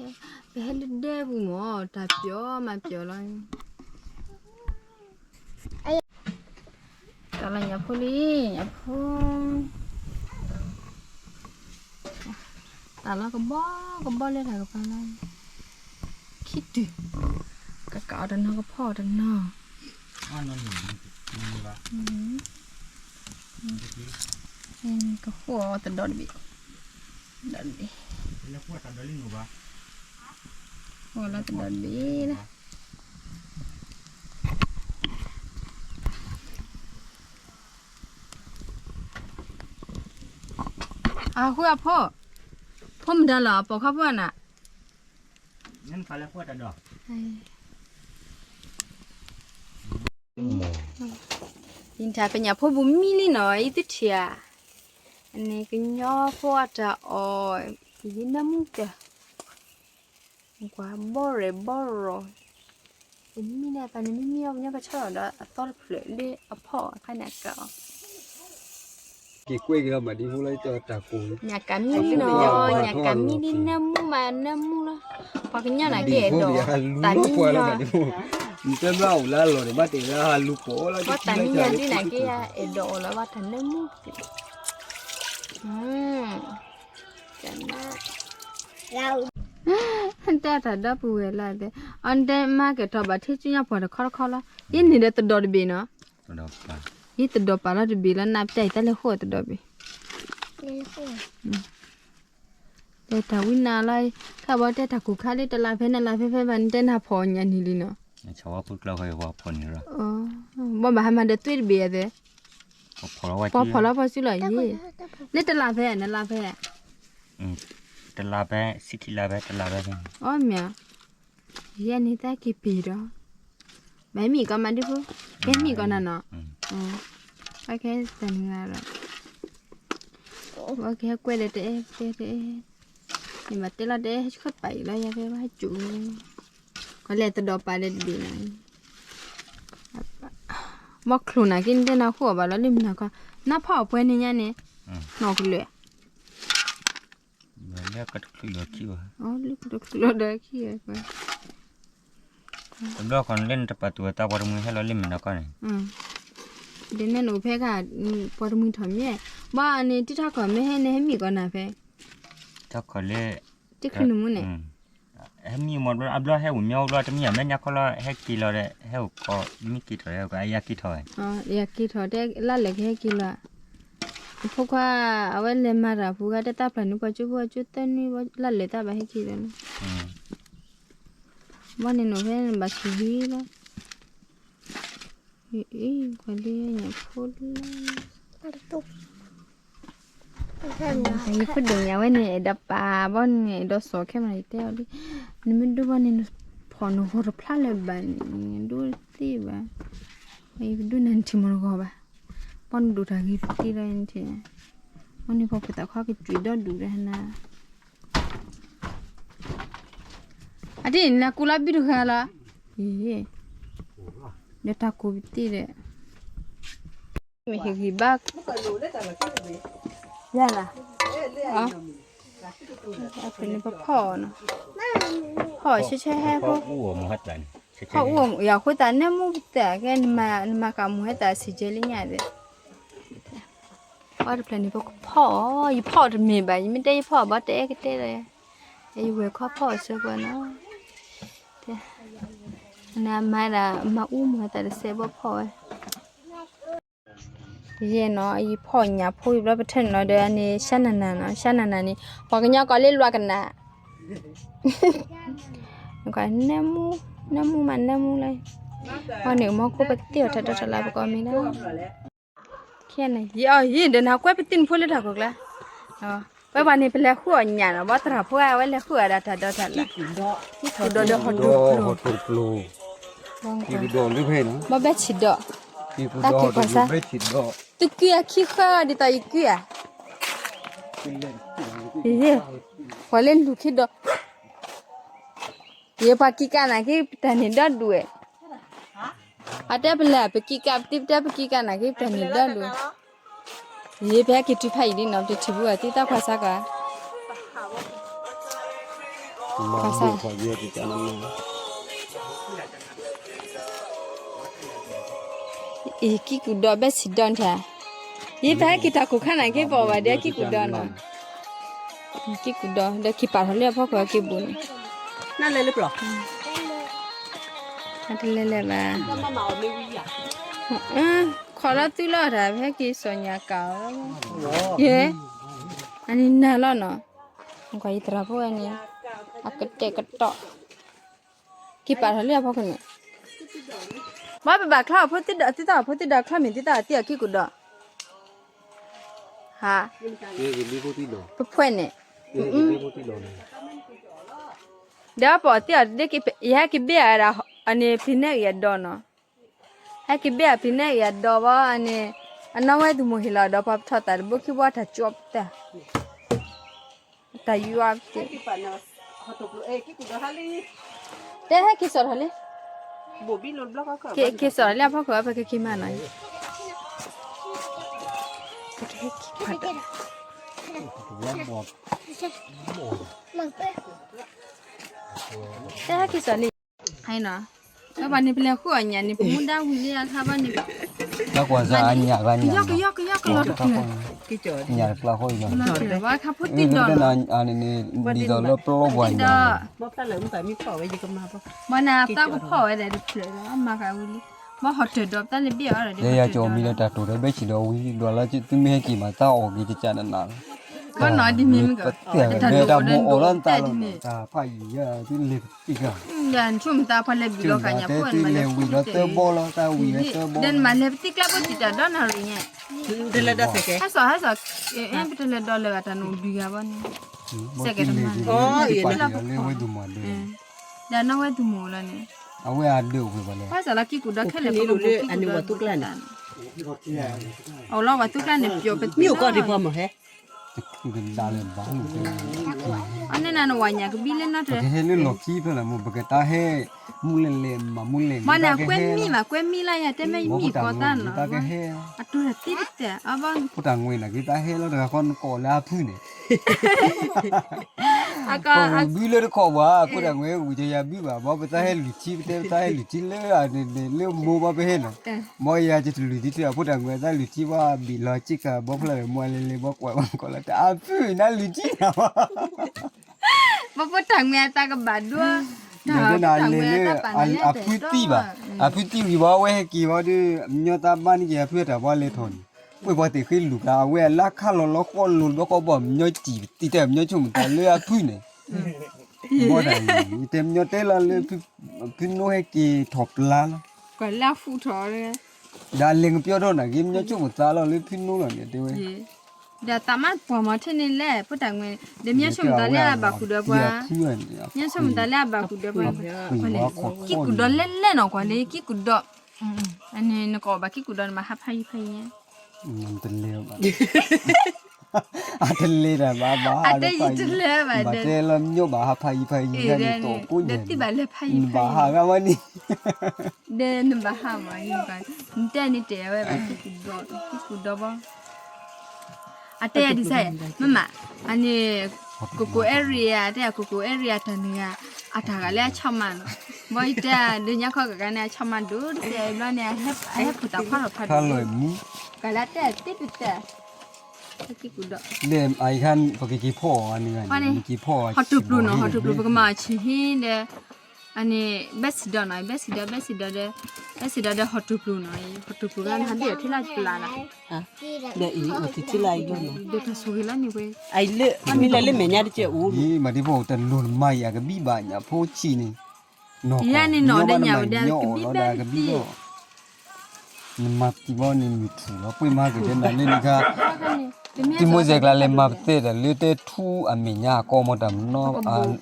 ါ, ပဟဲလၢဒဲပူၤမး တၢ်ပျီမးပျီလီၤ, တၢ်လီၤညၣ်ဖိလံ, ညၣ်ဖိ တၢ်လီၤကဘီကဘီလၢတၢ်ကပၤလီၤ, ခံတုၤ, ကကးအီၤတနီၤကဖီအီၤတနီၤ, ကဃိအီၤတဒီတဘ့ၣ်, ဒီတဘ့ၣ်, ဃိလီၤတဒီတဘ့ၣ်လၢ အဃုအဖိ, ဖိမတၤလီၤ အပိာ်ခါဖိအနၤ, ယထံၣ်ပညၣ်ဖိဘူးမံလံနီၤ ယတထံၣ်ဧါ, အန့ၣ်ကညီဖိအတၢ်အီၣ်, ယနၢမူတၢ် ကွၢ်ဘီရဲၣ်ဘီရီၤ, ယမံန့ၣ်အပၢ်န့ၣ်မံမံအီၤ ပညီကဆီလီၤဒီးအသီတဖျၢၣ်လၢအဖီၣ်အခါန့ၣ်အကးအီၤ, က့ၤကွဲက့ၤလီၤမးဒ်ဖိလၢတၢ်ကိၢ်, ညၣ်ကးမံလံနီၤ, ညၣ်ကးမံလံနၢမူမးနၢမူလီၤ, ပှၤကညီနာ်က့အဲၣ်ဒိး, တၢ်မံလီၤ, နတဲဘၣ်အိၣ်လၢအလီၢ်န့ၣ် ဘၣ်တဲလၢဟးလူၤပိာ်လီၤ, ပှၤတၢ်မံလီၤဒ်နာ်က့ အဲၣ်ဒိးအိၣ်လီၤဘၣ်တၢ်နၢမူ, တဲတၢ်ဒီပုၢ်ဝဲၢ်လၢတဲ, အီၤနတဲမါကဲထီၣ်ဘၣ်ထံဆူညါပှၢ်တခီတခီလီၤ, ယန့ၣ်ဒီးတဒီတဘ့ၣ်နီၤ, ယတဒီပာ်လီၤတဘ့ၣ်လီၤ နပျဲအံၤတၢ်လဲၤဃိတဒီဘ့ၣ်, တဲတၢ်ဝံနၤလီၤ, ခဲဘီတဲတၢ်ကူၣ်ခါလၢတလးဖဲနလးဖဲဖဲဘၣ် နတဲနၤဖီၣ်ညၣ်န့ၣ်လံနီၤ, ဘၣ်ဘၣ်ဟးမၤဒီးသွံၣ်တဘ့ၣ်အသဲ ပှၤဖီၣ်လီၤပှၤစုလီၤယံၤ, လၢတလးဖဲ နလးဖဲ, တလးဖဲ ဆံခံလးဖဲ တလးဖဲ, အီမ့ၢ်, ယဲန့ၣ်တၢ်က့ၤပ့ၤဒီး, ဘၣ်မံကီးမးဒုဖိ, ကဲမံကီးနၤနီၤ, ဘၣ်ကဲတၢ်နုၤဂၤဒီး, ဘၣ်ကဲကွဲးဒီးတအဲၣ် တဲတအဲၣ်, န့ၣ်ဘၣ်တဲလီၤတအဲၣ် ဟဲဆှၢပာ်အံၤလီၤ ယၤဖဲဘၣ်ဟဲစိာ်, ကလဲၤတဒီးပာ်ဒီးတဘ့ၣ်နီၤ ဘီချိၣ်နၤက့ နတဲနၤဃိအီၤဘၣ်လီၤ လၢမနၤခီ, နဖီၣ်အပှဲၤန့ၣ်ညါန့ၣ်, နီၢ်ကလၢာ်, လၢကတချုးလီၤခံဘၣ်, လၢကတချုးလီၤဒီးခံဘၣ်, တဘျီဃီနလၢနတပာ်သူၣ်အသးပှၤတမှံၤဟဲလီၤလၢမဲာ်နီၤကီၢ်န့ၣ်, ဒ်န့ၣ်နအိၣ်ဖဲခါ, ပှၤတမှံၤထီၣ်မ့ၢ်, ဘၣ်န့ၣ် တံထီၣ်ခီၣ်မ့ၢ်ဟဲန့ၣ် ဟဲမံကီးနၤဖဲ, ထီၣ်ခီၣ်လၢ, တချုးနမူန့ၣ်, ဟဲမံမီဘျီ အဘျီဟဲအိၣ်မ့ၢ်အိၣ်ဘျီ တမံၤအမဲာ်ညါခီလီၤ ဟဲက့ၤလီၤဒီး ဟဲအိၣ်ကီး မံက့ၤထီၣ်ဟဲအိၣ်ကီး အယၤက့ၤထီၣ်ဝဲ, ယၤက့ၤထီၣ်တဲလၢလဲၤကဟဲက့ၤလီၤ, ဖိခွါ, အဝဲလဲၤမၤတၢ်ပူၤဂၤ တဲတၢ်ဖျါန့ၣ် ပှၤကၠိဖိအကၠိသၢနွံ လၢလဲၤတၢ်ဘၣ်ဟဲက့ၤလီၤန့ၣ်, ဘၣ်န့ၣ်နအိၣ်ဖဲန့ၣ်ဘၣ်ဆံးဟံလီၤ, အံၤ, ကွၢ်လၢညၣ်ဖိလၢ ယဖိဒိၣ်ညါဝဲန့ၣ် အဲၣ်ဒိးပာ်ဘီန့ၣ် အဲၣ်ဒိးစိာ်ခဲမး ယတဲအီၤလံ, နမ့ၢ်ဒိဘီန့ၣ် နဖီၣ်နဂီၤတဖျါလၢၤဘၣ်န့ၣ် နဒိသ့ဘၣ်, ယကဒိနၤနထံၣ်မီၢ်နဂီၤဘၣ်, ဘီနဒိၣ်တၢ်ဂ့ၤပသံလီၤနထံၣ်, ဘီန့ၣ်ပှၤဖိသၣ်ခွါကစၢ်ဒီဒူၣ်ဒီးနၤ, အဒ်နကူလီၤဘုတဂၤလီၤ, ဒီးတၢ်ကူပသံဒီး မ့ၢ်ဟ့ၣ်ဂံၢ်ဘါ, ယၤလီၤ, ဖဲန့ၣ်ပဖီၣ်အီၤနီၤ, ဖီၣ်ဆဲဆဲဟဲဖိ, ဖီၣ်အူအီၤ ယၤဃိသးနၢမူပသးကဲ နမၤကမူၤဟဲသးစံးကဲလၢညါဒီး, အီတဖျၢၣ်န့ၣ် ပကဖီၣ်အီၤ, ယဖီၣ်တမ့ၢ်ဘၣ် ယမ့ၢ်တဲယဖီၣ်ဘၣ်တဲကတဲလီၤ, ယဝဲၢ်ခီဖီၣ်အဆၢကီးနီၤ, နမၤဒၣ်မၤအူမၤသးတစဲးဘီဖီၣ်ဝဲ ယဲနီၤ ယဖီၣ်ညၣ်ဖိယဘျီပထၢၣ်န့ၣ်လီၤဒီးန့ၣ် ရှါနၤနၤနီၤ ရှါနၤနၤန့ၣ် ပှၤကညီကိးလၢလွးကနၣ် နမူ နမူမးနမူလၢ အီၤန့ၣ် မီၢ်ခိၣ်ပသ့ၣ်အီၤထီၣ်ထီၣ်လၢပကီၢ်မ့ၢ်လီၤ ခဲန့ၣ် ယအီၤယံၤဒီးနကွဲပသ့ၣ်နဖိလၢတၢ်ခိၣ်ကျါ ဝဲပှၤန့ၣ် ပလဲၤဃုအီၣ်ညၣ်နီၤ ဘီသရၣ်ဖိဝဲလဲၤဃုအီၣ်ဒၣ်တၢ်ဒိးတၢ်လၢ ကံၢ်ကူၣ်ဒီးဟီၣ်တိၢ်ကျိၤ ကံၢ်ကူၣ်ဒီးလၢဖဲနီၤ ဘီဘဲဆံးဒီး တၢ်က့ၤကွၢ်စါ သုကုအခံဃၢဒ်သိးယကုဧါ ပှၤလၢလူၤခံဒီး ယပှၤကံကးနၤက့ၤပတၢ်န့ၣ်ဒီဒူၣ်ဝဲ အတဲပလဲၤပကံကးပတံၤပတဲပကံကးနၤက့ၤ ပတၢ်န့ၣ်ဒီဒူၣ် ယပဟဲက့ၤတုၤဖးယံၤဒ်နီၤ ပတထံၣ်ဘူးအသံသၣ်ခွါစါကွၢ် ခွါစါ အံၤကံၢ်ကူၣ်ဒီးဘဲဆံးဒီးနထါ ယပဟဲက့ၤတၢ်ခိၣ်ခါနၤက့ၤပအီၣ်ဘၣ်ဒီးကံၢ်ကူၣ်ဒီးနီၤ ကံၢ်ကူၣ်ဒီး ဒီးက့ၤပာ်ထီၣ်လၢအဖီခိၣ်က့ၤဘူးန့ၣ် နလဲၤလၢပျီ တလဲၤလဲၤဘၣ် ခိးလီၤသုလီၤတၢ် ဖဲက့ၤစီၤညါကးအီၤ ယဲ အန့ၣ်နၤလီၤနီၤ ကွၢ်ယသရၣ်ဖိဝဲန့ၣ် အကတဲာ်ကတီၤ က့ၤပာ်ထီၣ်လၢအဖီခိၣ်န့ၣ် ဘၣ်ပဘၣ်ချီအဖိသံဒီး သံသၣ်အဖိသံဒီးချီမ့ၢ်သံသၣ်အသံအကံၢ်ကူၣ်ဒီး ဟါ ပဖှဲးန့ၣ် ဒီးပအီၣ်သံအီၤတဒ့က့ၤ ယဟဲက့ၤဘ့ၣ်အဒၣ် အန့ၣ် ပျံၤနဲၣ်ဂ့ၤအဒိးနီၤ ဟဲက့ၤဘ့ၣ်အပျံၤနဲၣ်ဂ့ၤအဒိးဘီ အန့ၣ် အနီၢ်ဝဲသူၣ်မိၢ်ဟ့ၣ်လီၤအဒိး ပှၤပထီၣ်သးတဘိခံဘီတၢ်ကၠီပတၢ် တၢ်ယွၤပသ့ၣ် တဲဟဲက့ၤစိာ်ထီၣ်လံ က့ၤစိာ်ထီၣ်လံအဖီခိၣ် ပကက့ၤမၤနီၤ ပကဟဲက့ၤဖးတၢ် တဲဟဲက့ၤစိာ်လံ ဟဲနီၤ ပပှၤန့ၣ် ပလဲၤဃုအီၣ်ညၣ်န့ၣ် ပမူဒါဝံၤလံအခါဘၣ်န့ၣ် ကယီကယီကယီကလီၤတဖျၢၣ် ညၣ်တကျါဃီအံၤ ဘၣ်ခါဖိသံဒီးလီၤ ဒ်သိးလၢပျီပှၤန့ၣ် မ့ၢ်နၤသးကဖီၣ်ဝဲဒၣ်တဖျၢၣ်ဒီး မၤဃာ်ဝံၤလံ ဘၣ်ဟီၣ်တၢၢ်ဒီးပတၢ်လၢဘ့ၣ်အီၤဒီး ယဲယၤကၠီမံၤဒီးတၢ်တိာ်ဒီးဘဲဆံးဒီးဝံၤ ဒွးလၢသုမ့ၢ်ဟဲက့ၤမး တၢ်အီၣ်က့ၤကကနနၤလီၤ ဘၣ်နီၤဒ်မ့ၢ်မ့ၢ်ကီး တၢ်မ့ၢ်အိၣ်လီၤတၢ်လီၤ တၢ်ဖးယံာ်ယဲ သုလဲၤပသံၣ်ကျါ နဆိကမိၣ်သးပှၤလဲၤဘံၣ်လီၤဃာ်ညၣ်ဖိန့ၣ် မၤလဲၤပသံၣ်ကျါ ဒီးနမၤလဲၤပသံၣ်ကျါဘိတံၢ်တၢ်ဒီနၣ်ရံၣ် ဟဲစိာ်ဟဲစိာ် ပတလဲၤဒီးလၢၤဂၤတၢ်နအိၣ်ဒုးဂၤဘၣ်န့ၣ် စဲကဲတမၤ ဒီးနီၢ်ဝဲသူၣ်မိၢ်လီၤန့ၣ် အဝဲအဒၢးအိၣ်ဝဲဘၣ်လဲၣ် ဟဲစိာ်လီၤကံၢ်ကူၣ်ဒီးခဲလၢာ် ပကဘိးကံၢ်ကူၣ်ဒီး အအိၣ်လီၤဝဲသူၣ်ကျါန့ၣ် ပျီပသံၣ်လီၤ အန့ၣ်နၤနဝၤညၣ်ကဘံလၢနီတၢ် ပကဟဲလၢလီၢ်ခံဖဲလဲၣ်မ့ၢ် ပကတၢ်ဟဲ မူလဲၤလဲၤမးမူလဲၤ မ့ၢ်နကွဲမံမးကွဲမံလၢယၤတဲမ့ၢ်မံကီးတၢ်နီၤ အတူၢ်တၢ်သံတတဲ အဘၣ် ဖိတၢ်ငွေနၤက့ၤတၢ်ဟဲလီၤတဂၤဃီနကိးလၢအဖုန့ၣ် ပဝံၤဘုလၢတခီပှၤ ဖိတၢ်ငွဲဝံၤဒီးယၤဘုဘၣ် ဘီပသးဟဲလုၢ်ထံ ပတဲပသးဟဲလုၢ်ထံလၢအန့ၣ်လၢမိၢ်ဘီပဟဲနီၤ, ဘီယၤကတလုၢ်ထံထံ အဖိတၢ်ငွဲသးလုၢ်ထံဘၣ် ဘံၣ်လီၤစ့ၢ်ကီး ဘီဖျါလၢမိၢ်လဲၤလဲၤ ဘီကွၢ်ဘီကီးလီၤ တၢ်အဖုၣ်နၤလုၢ်ထံနီၤ ဘီဖိတၢ်ငွဲအသးကဘၣ်ဒိ တၢ်လၢန့ၣ် အဖုသံဘၣ်, အဖုသံဝံၤဘီ အဝဲဟဲက့ၤဘီဒီး အမညီသးဘၣ်န့ၣ်က့ၤ အဖုတၢ်ဘီလဲၤထီၣ်န့ၣ် ပှ့ၤပှၤသ့ၣ်ဃ့လူၤကါ အဝဲအလါခါလီၤလီၤဃီလိၤဘီဃီဘီ မညီစံၣ်သံတၢ် မညီဆိကမိၣ်သးလၢအဖုန့ၣ် ဘီတၢ်အံၤ ယတဲမညီတဲလီၤလၢ ဖုနိဟဲက့ၤထီၣ်ပျါလီၤ လၢအဖုထီၣ် ဒီးအလဲၤကပျီထီၣ်နာ်က့ မညီဆိကမိၣ်သးလီၤလၢဖုနိလီၤန့ၣ် တဲဝဲ ဒီးသးမါပှၢ်မီၤထဲန့ၣ်လဲၣ် ဖိတၢ်ငွဲ ဒီးမညီဆိကမိၣ်သးလၢအဘၣ်ကူၣ်ဒီးပှၤ, မညီဆိကမိၣ်သးလၢအဘၣ်ကူၣ်ဒီးပှၤ, ကံၣ်ကူၣ်ဒီးလဲၣ်လဲၣ်နီၤ ကွၢ်လၢကံၣ်ကူၣ်ဒီး, အန့ၣ်နကီးဘၣ်ကံၣ်ကူၣ်ဒီးနဘၣ်ဟးဖးယံၤဖးယံၤ တလဲဘၣ်, အတလဲတၢ်ဘၣ်ဘၣ် အတယံၤတလဲဘၣ် ဘၣ်တဲလီၤမညီဘၣ်ဟးဖးယံၤဖးယံၤန့ၣ် တီၢ်ကိးညါ ဒီးသံဘၣ်လဲၤဖးယံၤဖးယံၤ နဘၣ်ဟးဂၤဝဲန့ၣ် ဒီးနဘၣ်ဟးမး နတဲန့ၣ်တဲဝဲဘၣ် ကံၣ်ကူၣ်ဒီးဘီ အတဲယၤဒ်စဲး မ့မ့ၢ် အန့ၣ် Coco area တဲ Coco area တၢ်န့ၣ်ဂၤ အတၢ်ဂၤလၢအဆီၣ်မၤနီၤ ဘီယတဲ ဒုးညါခီကဂၤန့ၣ် အဆီၣ်မၤဒိၣ်တစဲးဘျီန့ၣ် အဟဲပူၤတၢ်ဖးထီၣ်ဖးဒိၣ် ကလၢတဲတ့ပတဲ လၢအံၤခါ ပကက့ၤဖီၣ်အီၤန့ၣ်ဂၤန့ၣ် ပက့ၤဖီၣ်အီၤ ဟီၣ်တူၢ်ပျူၤနီၤ ဟီၣ်တူၢ်ပျူၤ ပကမၤအီၤဆံးဟ့ဒီး အန့ၣ် ဘဲစံးဒီးနီၤ ဘဲစံးဒီး ဘဲစံးဒီးဒီး ဘဲစံးဒီးဒီးဟီၣ်တူၢ်ပျူၤနီၤ ဟီၣ်တူၢ်ပျူၤလၢနဟးဘ့ၣ်အီၤထံလၢပျၢ်နီၤ ဒီးအံၤအိၣ်သံထံလၢအယိာ်နီၤ ဒီးတၢ်ဆိၣ်ဂ့ၤလၢန့ၣ်ဝဲ အံၤလၢ မ့ၢ်လၢလၢမဲာ်ညါတကဲအိၣ် မၤဒ်ဖိတလိၣ်နမၤယၤကဘံၣ်ဘၣ်ညၣ်ဖိဆံးန့ၣ် နီၢ်ကီၢ်န့ၣ်နီၢ်ဒီးညၣ်ဝဲဒၣ်ကဘံၣ်ဘၣ် နမၤသံဘီန့ၣ်မုၢ်ထူၣ်လီၤ ပှ့ၤမၤက့ၤဒီးနၤလၢနခါ တံၤမိၢ်စဲးကျါလဲၤမၤပသဲတၢ်လၢတဲထူအမဲာ်ညါ အကီမီတၢ်မနီ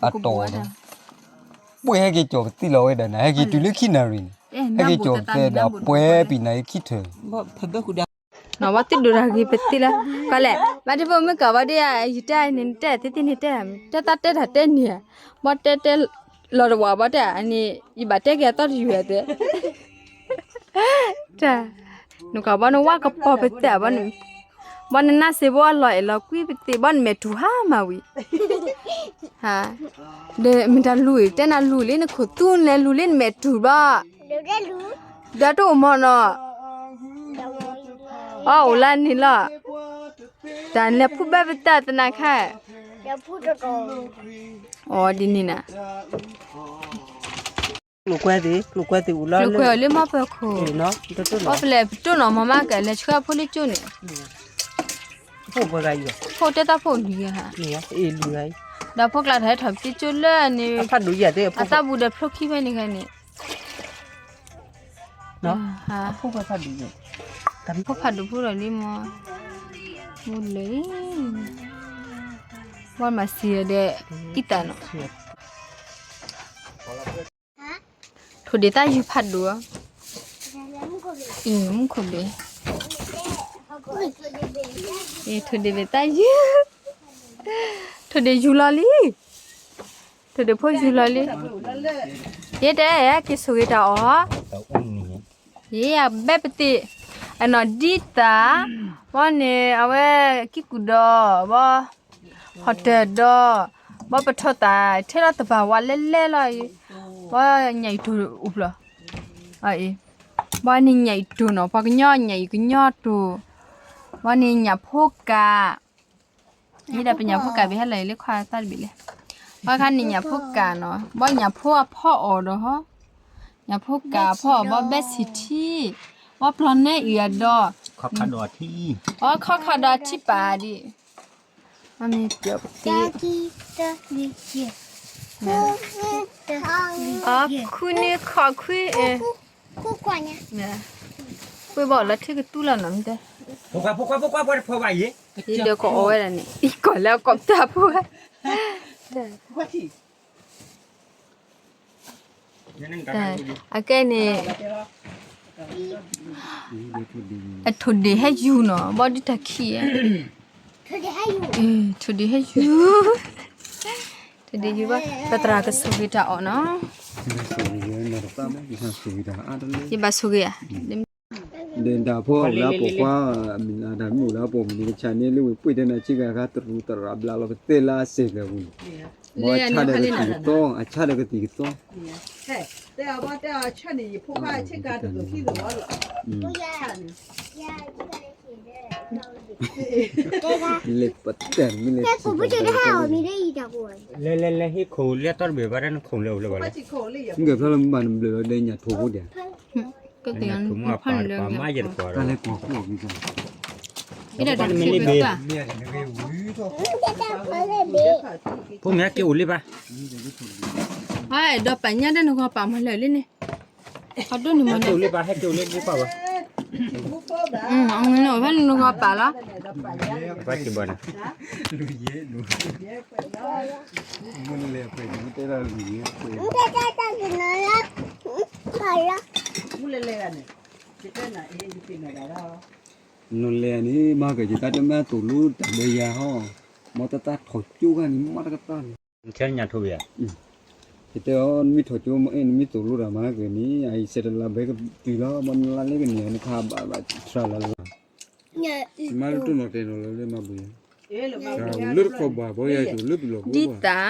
အတီၢ်ဒီး ပှ့ၤဟဲက့ၤကၠီၣ်ပသံလီၤဝဲဒၣ်နၤ ဟဲက့ၤတုၤလၢခံနၣ်ရံၣ်န့ၣ် ဟဲက့ၤကၠီၣ်ပသဲဒီးပှဲၤပံၤနၤခံထၢၣ် နီၢ်ဝဲသ့ၣ်ဒိၣ်တၢ်ဂ့ၤပသ့လၢ ကီးလဲၣ် ဘၣ်တဘိမ့ၢ်ကီးဘၣ်ဒ်ယတဲန့ၣ် တဲသ့သ့န့ၣ်တဲ တဲသးတဲတၢ်တဲန့ၣ် ဘၣ်တဲတဲလီၤတဝာ်ဘၣ်တဲ အန့ၣ် ယဘၣ်တဲက့ၤအသီတယုၢ်အသ့ တၢ် နကီးဘၣ်နဝၣ်ကပီၤပသ့ဘၣ် ဘၣ်နနၢ်စ့ဘိအလီၤအဲၣ်လီၤကွံပသ့ဘၣ်နမဲာ်ထူၣ်ဟါမၢ်ဝံၤ ဒီးမ့ၢ်တၢ်လူၤအံၤ တဲနၤလူၤလံနခိၣ်သူန့ၣ်လူၤလံနမဲာ်တူၢ်ဘၣ် ဒီးတအိၣ်မီၢ်နီၤ အီၣ်အိၣ်လၢန့ၣ်လီၤ တၢ်လဲၤဖူဘၣ်ပတၢ်သနာ်ခါ အီၤဒ်န့ၣ်နၤ ကျိၤကွဲသ့ၣ် ကျိၤကွဲသ့ၣ်အိၣ်လီၤ ကျိၤကွဲအီၤလၢမီၢ်ပၢၤခိၣ် အီၣ်ဖဲလဲၣ်ပတိၢ်နီၢ်မီၢ်မးကလဲၤဆှၢဖိလၢကၠိန့ၣ် ဖိတဲတၢ်ဖိလွံၢ်ဂၤ ဒီးဖိကျါတၢ်ဟဲထီၣ်ပကၠိလၢန့ၣ် အသၣ်ဘူးဒီးဖျိခံဖဲန့ၣ်ဂၤန့ၣ် ဖိဖးဒိၣ်ဖိဒီးလံမီၢ် မူလၢ ဝဲမၤစံးဒီး အံသၣ်နီၤ ထိၣ်ဒ့ၣ်သၣ်ယုၢ်ဖးဒိၣ်, အံၤမူခိၣ်ဘ့ၣ်, အံၤထိၣ်ဒ့ၣ်ဘ့ၣ်သၣ်ယုၢ်, ထိၣ်ဒ့ၣ်ယူၤလီၤလံ, ထိၣ်ဒ့ၣ်ဖိယူၤလီၤလံ, ယတဲက့ၤဆိၣ်ဂ့ၤတၢ်အီၣ်, ယဘဲပသ့ၣ်, အနီၢ်ဒံသၣ်, ဘီန့ၣ် အဝဲကံၢ်ကူၣ်ဒီး ဘီ ဟီၣ်တၢၢ်ဒီး ဘီပထီသၣ် ထဲလီၤသပၢၤဝါလဲလဲလီၤ, ဘီညၣ်အံၤတိၢ်အိၣ်ဖျီၣ်, ဘီန့ၣ်ညၣ်အံၤတိၢ်နီၤ ပှၤကညီညၣ်အံၤကညီတိၢ်, ဘီန့ၣ်ညၣ်ဖိကၢ်, ဟ့ၣ်ဒီးပညၣ်ဖိကၢ်ဘၣ်ဟဲလီၤလၢခွါသၣ်တဘ့ၣ်လဲၣ်, ဘီခါန့ၣ်ညၣ်ဖိကၢ်နီၤ ဘီညၣ်ဖိအဖီအီၣ်ဒီးဟီ, ညၣ်ဖိကၢ်အဖီအီၣ် ဘီဘဲဆံၣ်ထံ, ဘီပျီၢ်နဲအံၤအဒီး ဘီခီခါဒီးထံပာ်ဒံး, အမ့ၢ်ပျီပသ့, အီ ခူနံၣ်ခီၣ်ခွံ, ပှ့ၤဘီၣ်လီၤထံကတူၢ်လီၤနီၤမ့ၢ်တဲ, ယဒီးကအီၣ်ဝဲဒၣ်န့ၣ် ယကီၢ်လၢအကီၢ်ပတၢ်ဖိဂၤ အကဲန့ၣ်, အထိၣ်ဒ့ၣ်ဟဲယူၤနီၤ ဘီဒုတၢ်ခံး, ထိၣ်ဒ့ၣ်ဟဲယူၤ, ထိၣ်ဒ့ၣ်ယူၤဘၣ် ပသရၣ်ကဆိၣ်ဂ့ၤတၢ်အီၣ်နီၤ, ယဘၣ်ဆိၣ်ဂ့ၤဧါ. ဒ်တၢ်ဖိအိၣ်လၢအပိာ်ခွါ, မ့ၢ်တၢ်မ့ၢ်အိၣ်လၢအပိာ်မုၣ်န့ၣ် ကဆၣ်န့ၣ်လၢဝံၤပှ့ၢ်တဲနၤဆ့ကၤခါတရူးတရၢ်ဘျးလီၤကသ့လၢအစ့ၢ်ကီးပူၤန့ၣ်, ဘၣ်ဆါဒီးကသံၣ်ကသီ, အဆါဒီးကသံၣ်ကသီ, လဲၤပတဲာ်မ့ၢ်လဲၤထံၣ်, လဲၤလဲၤလဲၤဟ့ၣ်ခိၣ်လၢတီတဘ့ၣ်ဘၣ်ဒီးနခိၣ်လၢအိၣ်လၢဘၣ်လဲၣ်, မ့ၢ်ကဖျါလၢမ့ၢ်ဘၣ်နဘျုးလီၤဒီးညၣ်ထိၣ်ဖိဒၣ် ကသ့ၣ်ညါပာ်မၤယဲၢ်တပှၤ, တၢ်လဲၤကွၢ်ကွၢ်, ဖိမ့ၢ်က့ၤအိၣ်လံဘၣ်, ဟဲဒီးပာ်ညါဒီးနဂီၢ်ပာ်မၤလၢာ်လံန့ၣ်, ဟဲက့ၤအိၣ်လံဘၣ်, ဟဲက့ၤအိၣ်လံဘၣ်, အဖဲနဂီၢ်ပာ်လီၤ, ဘၣ်က့ၤဘၣ်န့ၣ် နလဲၤန့ၣ် မၤက့ၤယတၢ်တမ့ၢ်သိၣ်လိတၢ်ဒီးယၤဟီ, မ့ၢ်တၢ်တၢ်ထီၣ်ကၠိဂၤန့ၣ် မ့ၢ်တကတၢၢ်လီၤ, ယတဲအီၤ နမ့ၢ်ထီၣ်ကၠိမ့ၢ်အဲၣ် နမ့ၢ်သိၣ်လိတၢ်မၤက့ၤန့ၣ် အအံၤစဲးတလးဘဲကတုၤလီၤ မ့ၢ်နလါလဲကန့ၢ်နခါဘၣ်ဘၣ်ထြၣ်လၢ်လၢ်, မၤလၢတနီၤတဲနီၤလၢလၢမၤဘှံး, လၢတခီဘၣ်ဘီယၤယိၤလၢပလီၢ်ဘိဘၣ်, ဒ်သၣ်,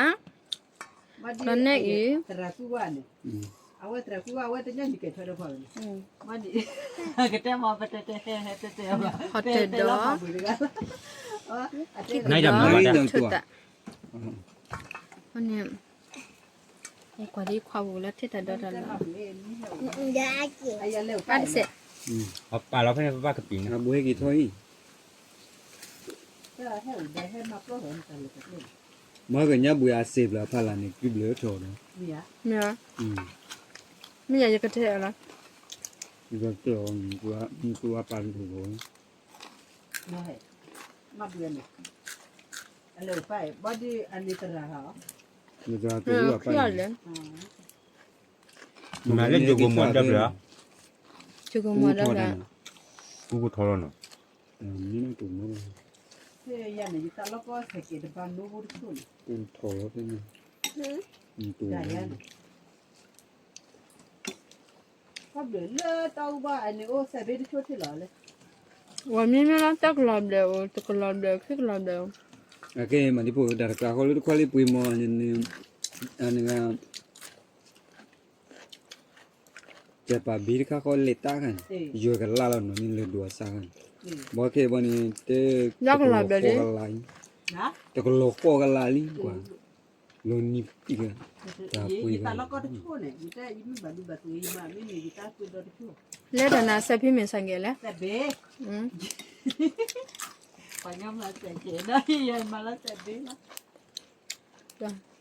ဒီးနဲအံၤ အဝဲသရၣ်ကူဝဲ အဝဲတညါမံၤကဲၣ်ထွဲဒီးဖီန့ၣ်, ကတဲမ့ၢ်ပတဲတဲဟဲဟဲတဲတဲဘၣ်, ဟီၣ်တၢၣ်ဒီး, တဲလီၤဖးဘှံးတဂၤလီၤ, နဒၣ်မၤဘၣ်တၢ်, ကွၢ်ဒ်ခွါပူၤလၢထံၣ်တၢ်ဒီတၢ်လီၤ, အါတစဲး, အပာ်လီၤဖဲန့ၣ်ပဘၣ်ကပံာ်န့ၣ်, အဘိဟဲက့ၤထီၣ်အံၤ မ့ၢ်ကညါဘှံးအစ့ၢ်ဘျုးဖးလၢ်န့ၣ် ကုဘျုးထီၣ်ဒီး, မ့ၢ်ဧါ, မ့ၢ်ယၤယကတဲအီၤလီၤ, ယကတဲအီၤ မ့ၢ်ကဝါပာ်လူၤဘၣ်, မ့ၢ်ဘှံးန့ၣ်, အလဲၤပာ်ဘၣ်ဒ်အန့ၣ်သရၣ်ဟီ, သရၣ်က့ၤဝဲပာ်လဲၣ်, မ့ၢ်လၢယိၤကမီၤဒီဖျၢၣ်, ယိၤကမီၤဒီဖျၢၣ်, ပူကထီလီၤနီၤ, မ့ၢ်နတူၢ်မီၤ, ယၤန့ၣ်ယသးလီကီစဲးက့ၤတဘၣ်နိဖိတခိၣ်န့ၣ်, ပူထီလီၤဖဲန့ၣ်, တၢ်ယၤန့ၣ်, ခီဘျုးလၢတၢ်အူဘၣ်အန့ၣ်အိၣ်စဲးဘ့တခိၣ်ထံၣ်လီၤလဲၣ်, ဝဲမ့မ့ၢ်လီၤတၢ်ကလီၤဘျဲးအိၣ် တကလီၤဘျဲးအိၣ် ခံကလီၤဘျဲးအိၣ်, အကဲမၤဒ်ဖိတၢ်တကျါဃီလၢတခွါလံပှ့ၤမီၤန့ၣ်, အန့ၣ် ကဲပာ်ဘံတခါဃီလဲၤတၢ်ခါန့ၣ်, ယွၤကလၢ်လီၤနီၤန့ၣ်လၢဒိးအစၢ်ခါန့ၣ်, ဘီခဲဘီန့ၣ် တဲ, တကလီၤဃီကလၢ်အံၤ, တကလီၤဃီကလၢ်လံကွၢ်, လီၤနံၤပံၣ်ဂၤ, တၢ်ပှ့ၤဂၤ, လၢတၢ်နၤစဲးဖံမ့ၢ်စၢ်ကဲလဲၣ်, ပှၤကညီမၤစဲးကဲဒီးယမၤလီၤစဲးဘ့လီၤ,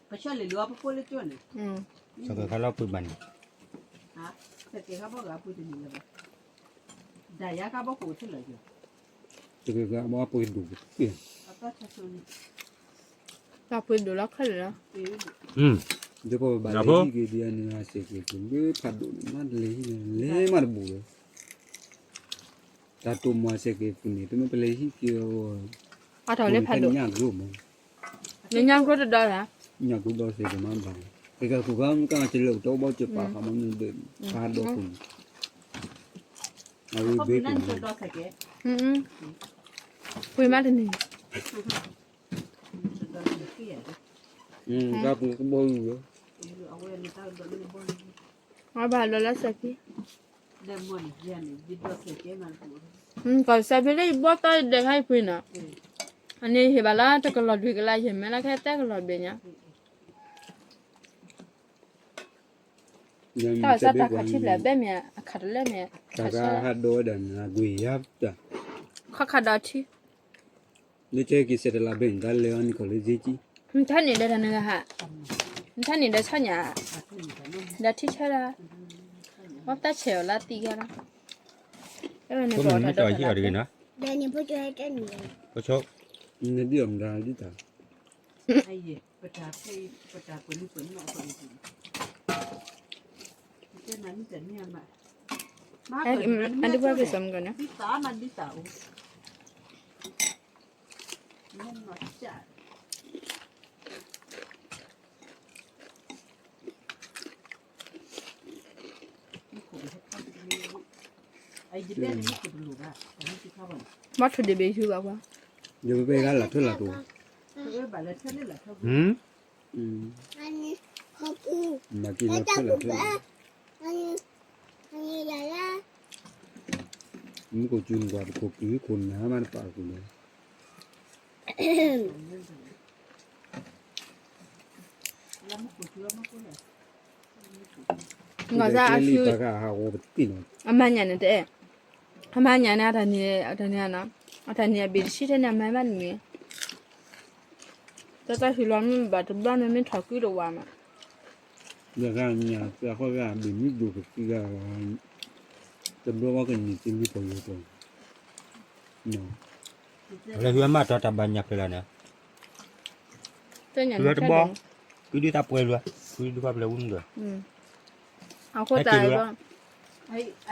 ပဆၢလ့ၣ်လီၤပဖိလၢကၠိန့ၣ်, စကခါလီၤပှ့ၤဘၣ်န့ၣ်, စကဲခါဘီဂၤပှ့ၤတန့ၢ်လၢၤဘၣ်, ဒၣ်ယါခါဘီခိၣ်ထံၣ်လီၤယိၤ, စကဲခါဘီပှ့ၤဒိၣ်, တၢ်ပှ့ၤဒိၣ်လီၤခဲလၢာ်လီၤ, ဒ်ပဘၣ်လဲၤဟံၣ်က့ၤဒ်အန့ၣ်စဲးကဲၤပူၤလၢဖးဒိၣ်န့ၣ် မ့ၢ်တလဲၤဟံၣ်န့ၣ် လဲၤမးတဘူးလၢၤ တၢ်တိာ်မၤစဲးကဲၤပူၤန့ၣ် တမ့ၢ်ပလဲၤဟံၣ်က့ၤအီၤ, အထီၣ်လၢဖးဒိၣ်, ညၣ်ကျိမး, ညၣ်ကျိတဒီး, ညၣ်ကျိဒီးစဲးကမၤဘၣ်, ကဲကၤကူၣ်ကၤမ့ၢ်ကၤကလဲၤအိၣ်တၢ်အိၣ်ဘီကပာ်ဃးမ့ၢ်န့ၣ်ဒီး, ဖးဒိၣ်ပူၤန့ၣ်, အဝဲဘ့ၣ်ပူၤန့ၣ်, ပှ့ၤမးတန့ၢ်, ကပူၤကဘီယူၤလီၤ, အဘၣ်လီၤလၢစဲးဖံ ကီၢ်စဲးဖံလၢယဘီၣ်သီယဒဲးခါယပှ့ၤနီၤ, အန့ၣ်ဟ့ၣ်ဘၣ်လၢတကလီၤဒွံၣ်ကလး ယမဲလၢခဲတဲကလီၤဘျဲၣ်ညါ, တၢ်စၢ်တၢ်ခးထံဖျၢၣ်ဘဲမ့ၢ်အခးတလဲၣ်မ့ၢ်, တၢ်ခးဒိးဝဲဒၣ်နၤကွံာ်ယါတၢ်, ခီခးဒီးထံ လၢကဲက့ၤစဲးတလးဘဲန့ၣ် တၢ်လဲၤအီၤန့ၣ်ခီလၢစ့ကံ, နထါန့ၢ်ဒီးတၢ်နဂၤဟး, နထါန့ၢ်ဒီးဆီညၣ်, ဒီးထံဆၢလီၤ, ဝဲတၢ်ဆဲးအီၤလၢသံဂၤလီၤ, နမ့ၢ်တီၢ်ဟံၣ်အီၤတဂ့ၤနီၤ, နဒ်အီၤမတၤဒ်တၢ်, ပတၢ်ပှဲၤနုာ်ပှဲၤနီၣ်အီၤန့ၣ်, တဲနၤမ့ၢ်တန့ၢ်အမး, မၤကၢၢ်နၤမ့ၢ်တန့ၢ်, ဒ်သၣ်မးဒ်သၣ်အိၣ်, မ့ၢ်နီၢ်စၢ်, မ့ၢ်ခိၣ်ဟဲထီၣ်တန့ၢ်, ဘၣ်ထုးဒံးဘ့ၣ်ဆူဘၣ်ကွၢ်, ယဘၣ်လၢထၢလၢ်တူ, မၤက့ၤလၢထၢလၢ်တူ, မူခိၣ်စူၤနကွၢ် ပခိၣ်ကံၤခိၣ်နၢ်မးတပာ်အကူၤလၢ နီၢ်စၢ်အဆူ, အမါညၣ်န့ၣ်တအဲၣ်, အမါညၣ်န့ၣ် အတၢ်န့ၣ်, အတၢ်န့ၣ်အဘ့ၣ်တဆံထဲန့ၣ် အမါဘၣ်တမံၤ, တၢ်တၢ်ဟံးလီၤမ့ၢ်ဘၣ်တဘျီန့ၣ် မ့ၢ်ထီၣ်ကုတဝၤမး, ဒီးညၣ်သၢဃီဂၤ ဘ့ၣ်မ့ၢ်ဒိၣ်ကသံဂၤ, တဘျီဘၣ်ကန့ၢ်တလံပီၤယိၤပီၤ, လၢဟံးမးတီၤတၢ်ဘၣ်ညၣ်ဖျၢၣ်လၢ်န့ၣ်, ဖျၢၣ်တဘီ, ကုဒုတၢ်ပှဲၤလၢၤ, ကုဒုတၢ်ပှဲၤဝံၤမုၢ်ဒီး, အဃိသတး, ဖံ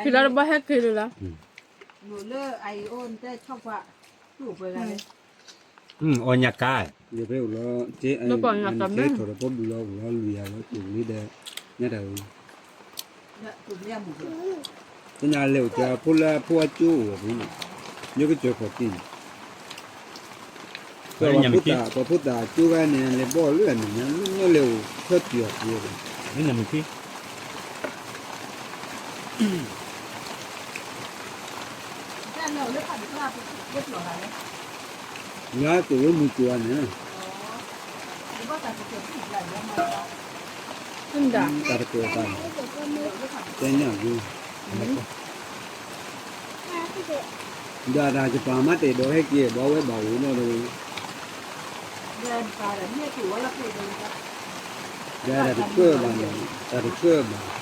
လီၤတဘီဟဲက့ၤလၢၤလီၤ, အီၣ်ညၣ်ကါ, ယဖဲအိၣ်လီၤထီၣ်ထီၣ်တဘီဘူးလီၤအိၣ်လီၤလွံၢ်ဂၤလီၤ က့ၤလံဒီး, ညါတၢ်ဝဲ သနာ်လဲၤအိၣ်ကၢဖိလၢဖိအကၠိအိၣ်ဝဲဖဲန့ၣ်, ယကစၢၤခီၣ်တံၢ်န့ၣ်, ပှၤဖိသၣ်အကၠိဂၤန့ၣ် လဲၤဘီၣ်လၢအမဲာ်ညါ လၢညီလဲၤအိၣ်ထၢတုၤအပူၤဒီး, လၢသုးဝဲမုၢ်ကၠိၤအန့ၣ်, တၢ်တကွဲးဘၣ်, တဲညၣ်ယိ, ဒီးတၢ်ယပၢ်မးတဲဒီးဟဲက့ၤဘၣ်ဝဲဘၣ်အိၣ်လီၤဒီး, ဒီးတၢ်တကွဲးဘၣ်န့ၣ် တၢ်တကွဲးဘၣ်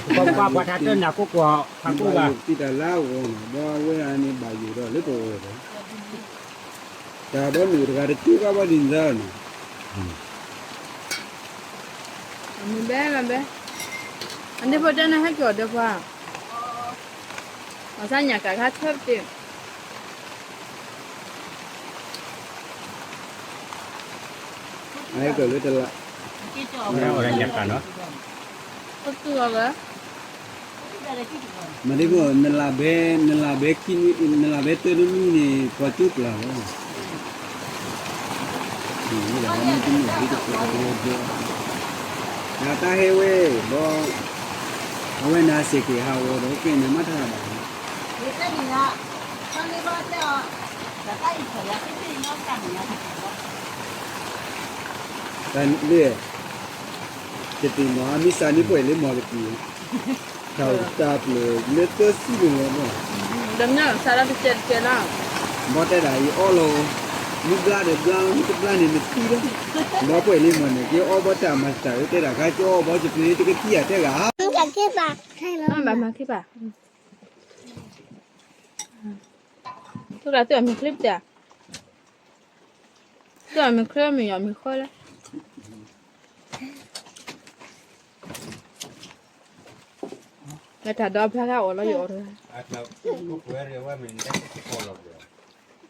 ပှၤပှၤပှၤထးတၢၢ်နၤကိးကွီၢ် ထးကိးဂၤ တံၢ်တၢ်လၢအဂီၢ်န့ၣ် ဒီးအဝဲအန့ၣ်ဘၣ်ယိၣ်ဒီးလၢပဂီၢ်ဒီး, တၢ်ဘီနုာ်တဂၤတကၠိဘၣ်ဘၣ်ဒ်န့ၣ်န့ၣ်, မ့ၢ်ဘဲမ့ၢ်ဘဲ, အဒ့ဖိတဲနဟဲက့ၤအီၤဒီးပှၤ, အီၣ်ဆၣ်ညၣ်ကးခါဆၢပတ့ၢ် အဟဲက့ၤလၢတလး, ညၣ်ကးနီၤ, မ့ၢ်ဒ်ဖိ နလၢဘဲ နလၢဘဲခံနွံ နလၢဘဲတၢ်တနွံန့ၣ် ပှၤကၠိပျၢ်လီၤ, ဒ်တၢ်ဟဲဝဲ, ဒီး အဝဲန့ၣ်စ့ၢ်ကီးဟးဂီၤဒီး ကဲန့ၣ်မ့ၢ်တၢ်ဘၣ် တၢ်လၢ, တသ့ၣ်နီၣ် အမ့ၢ်စးန့ၢ်ပှဲၤလၢမီၢ်ကတံၢ်, တၢ်အိၣ်တၢ်ပျၢၤလၢသၢဆံန့ၣ်လီၤမီၢ်, ဒီးမ့ၢ်စးဒၣ်တကဲးတကဲးလီၤ, ဘီတဲဒၣ်အံၤအီၣ်လီၤ, မ့ၢ်ဘျါဒီးဘျါ မ့ၢ်တဘျါန့ၣ်နသံလီၤ, ဘီပှဲၤလၢမီၢ်န့ၣ် က့ၤအီၣ်ဘီတၢ်မၤစတၢ်ဝဲတဲဒၣ် ကါက့ၤအီၣ်ဘီတပျ့ၤတကသံၣ်အီၤတဲဂၤ, ဘၣ်မၤခံပၢ်, သုဒၣ်သုအမ့ၢ်ချ့ပတၢ်, သုအမ့ၢ်ချ့မ့ၢ်ယီၤမ့ၢ်ဃီလၢ, လၢတၢ်ဒီဖျါခါအီၣ်လီၤယအီၣ်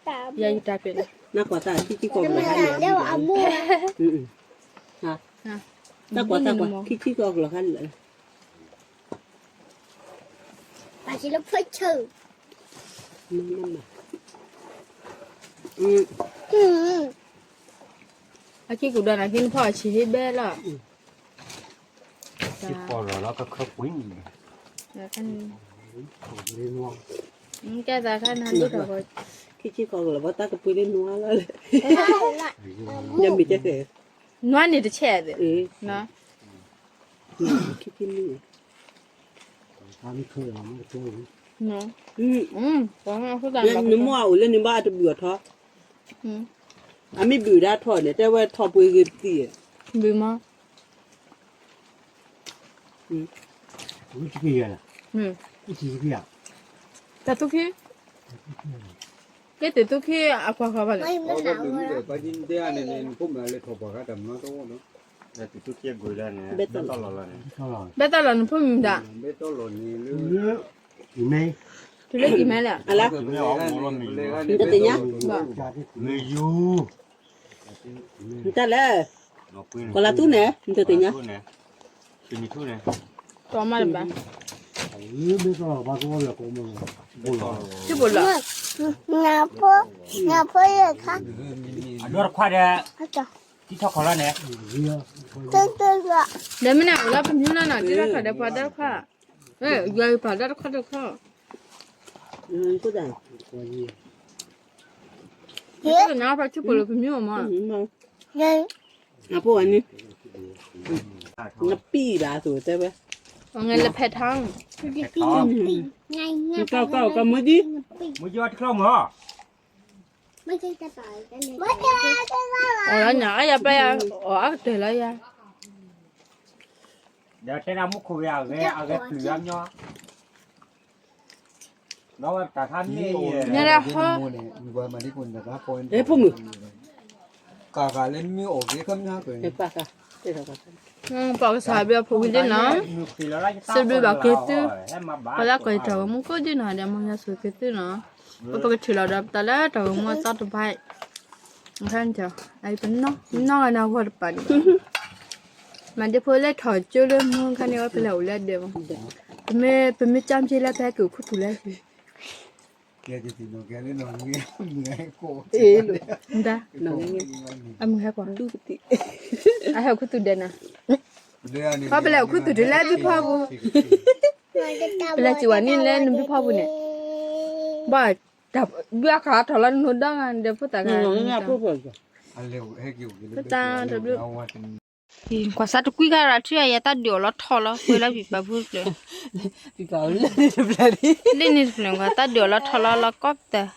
တဂၤ, ယယတၢ်ပ့ၤလီၤ, နကွၢ်တၢ်ခံခံကီၢ်ကလီၤခါလၢာ်, တၢ်ကွၢ်တၢ်ကွၢ် ခံခံကီၢ်ကလီၤခါလၢာ်, ပှၤလၢဖိဆၢ အခံကူၣ်ဒီးနၤက့နဖီၣ်အဆံးဟ့ဘဲလီၤ, ခံပီၢ်လီၤလီၤကခၢပှ့ၤန့ၣ်, ကဲသးခါနၤဒ်ထီၣ်, ခံခံကီၢ်ကလီၤဘီတၢ်ကပှ့ၤလၢနွါလီၤလဲၣ်, ယမ့ၢ်ကဲသဲး, နွါန့ၣ်တဆဲးသ့ၣ်, ခံခံမံၤ နမိၢ်အအိၣ်လၢနဘၣ်အတဘုၣ်အထီ, အမ့ၢ်ဘုၣ်ဒၣ်ထီၣ်န့ၣ် တဲဝဲထီၣ်ပှ့ၤဂ့ၤပသံၣ်, ဘုၣ်မး, တၢ်သူၣ်ခံ, ကဲတၢ်သူၣ်ခံအကွၢ်ဃီဘၣ်လဲၣ်, ဘဲတၢ်လီၢ်နဖိမုၣ်ဒၣ်, တုၤလၢကံၤမဲလဲၣ်, တသ့ၣ်ညါ, မ့ၢ်ယူၤ နတၢ်လဲၣ်, ကီၤလၤသူန့ၣ် နတသ့ၣ်ညါ, ကီၤမးတဘၣ်, ထံၣ်ဘိလီၤ, နဖိယခါ, အဒိတခွါဒီး, ထံထီၣ်ခီလီၤန့ၣ်, ဒီးမ့ၢ်န့ၣ်အိၣ်လၢပမံၤလီၤနီၤ ထံထီၣ်ခီဒီးပှၤဒီတခွါ, ယွၤဂ့ၤပှၤဒီတခွါဒီတခွါ, နဖးထံၣ်ဘိလီၤပမံၤအီၤမး, နဖိဝဲန့ၣ်, နပံၢ်ဘၣ်အသိးတဲဝဲ, အငဲလၢဖဲထီ, နကီၢ်ကီၢ်ကီၢ်မုၢ်ဒံး, မုၢ်ကီၢ်တကျီမုၢ်, အီၤလီၤညါ အယၤပျဲယၤ, အီၤအကတၢၢ်လီၤယၤ, ဒီးတဲဒၣ်မူခိၣ်ဂဲၤအဂဲၤအဂဲၤပျုၤအါညီ, ဒီးဝဲတၢ်ခါမ့ၢ်, ဖိမုၣ်, ကၢ်ဂၤလၢမ့ၢ်အိၣ်က့ၤခီပညီကွဲၤ, ပှၤကစၢ်ဘၣ်ဖိဝံၤဒ်နီၤ, စဘျုးဘၣ်က့ၤသု, ပှၤလၢကွၢ်တၢ်ဂီၤမူကိးဒ်နီၤ ဒီးမ်ယွၤဆိၣ်ဂ့ၤသုနီၤ, ပပကထံၣ်လီၤဒီးပသးလၢတၢ်ဂီၤမူအသီတဘျီ, ပနီၢ်ဂၤန့ၣ်အဂီၢ်တပာ်ဒံးဘၣ်, မၤဒ်ဖိလၢထီၣ်ကၠိလၢမူခါန့ၣ် ဝဲပလဲၤအိၣ်လၢဒဲးဘၣ်, ပမ့ၢ်ကၠီက့ၤလၢပဟဲက့ၤအိၣ်ခူသူၣ်လၢဟံၣ် အမုၢ်ဟဲကွၢ်, အဟဲအိၣ်ခူသူၣ်ဒဲးနၤ, ပပလဲၤအိၣ်ခူသူၣ်တုၤလၢဘံၣ်ဖီပူၤ, ပလဲၤစံးဝဲန့ၣ်လၢနဘံၣ်ဖီပူၤန့ၣ်, ဘၣ်, ဘုအခါထီၣ်လီၤနဒိၣ်ဂၤဒီးဖိသၣ်ဂၤ, တၢ်တဘျုး, ကွၢ်စးတကွံခါရၤထံၣ် ယတၢ်ဒုးအီၤလီၤထီလီၤ ပှဲၤလၢပံပာ်ဖုတဖျၢၣ်, လၢန့ၣ်တဖျၢၣ် ကွၢ်တၢ်ဒုးအီၤလီၤထီလီၤ လီၤကီၢ်ပတၢ်,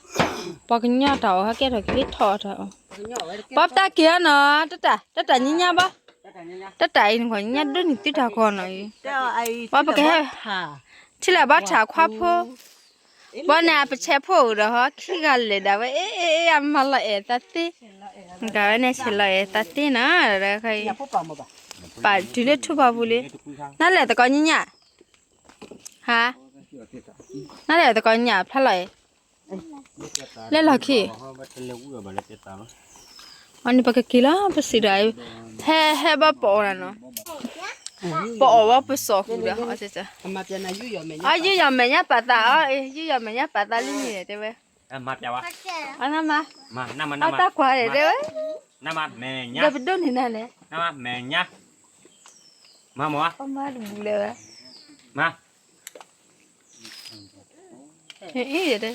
ပှၤကညီတၢ်အီၣ်ဟဲကဲထီၣ်က့ၤထီၣ်အီၤတၢ်အီၣ်, ပှၤပတၢ်က့ၤအီၤနီၤ, တၢ်တၢ်ညါညါဘၣ်, တၢ်တၢ်အံၤနကွၢ်ညါဒိၣ်န့ၢ်သုတၢ်ကီၢ်နီၤ, ပှၤပကဟဲ, ထံၣ်လၢဘၣ်ထးခွါဖိ, ဘၣ်န့ၣ်အပဆဲးဖိအိၣ်ဒီးဟီ ခံဂၤလဲၤဒၣ်ဝဲ အ့ၣ်အ့ၣ်အ့ၣ် အမၤလီၤအဲၣ်သးသ့, ကဝဲန့ၣ်ဆဲးလီၤအဲၣ်သးသ့နီၤ, ပာ်တုၤလၢထူပီပူၤလံ, နလဲၤသကိးညါညါ, ဟါ, နလဲၤသကိးညါဖျါလီၤအဲၣ်, လဲၤလီၤခံ အန့ၣ်ပကက့ၤလီၤ ပစံးဒီး, ဟဲ ဟဲဘၣ်ပအီၣ်နီၤ, ပအီၣ်ဝဲပစီၣ်ဃုာ်ဒီး, အယုၢ်ယီၢ်မဲာ်ညါပာ်သးအီၤ, ယုၢ်ယီၢ်မဲာ်ညါပာ်သးလံန့ၣ်တဲဝဲ, အနမါ, အတၢ်ကွၢ်တဲဝဲ, ဒီးပဒိးန့ၢ်နၤလဲၣ်, မဲာ်ညါ, မၤမၤ, ပမၤတဘူၣ်လၢၤဝဲ, မၤ, အ့ၣ်တဲ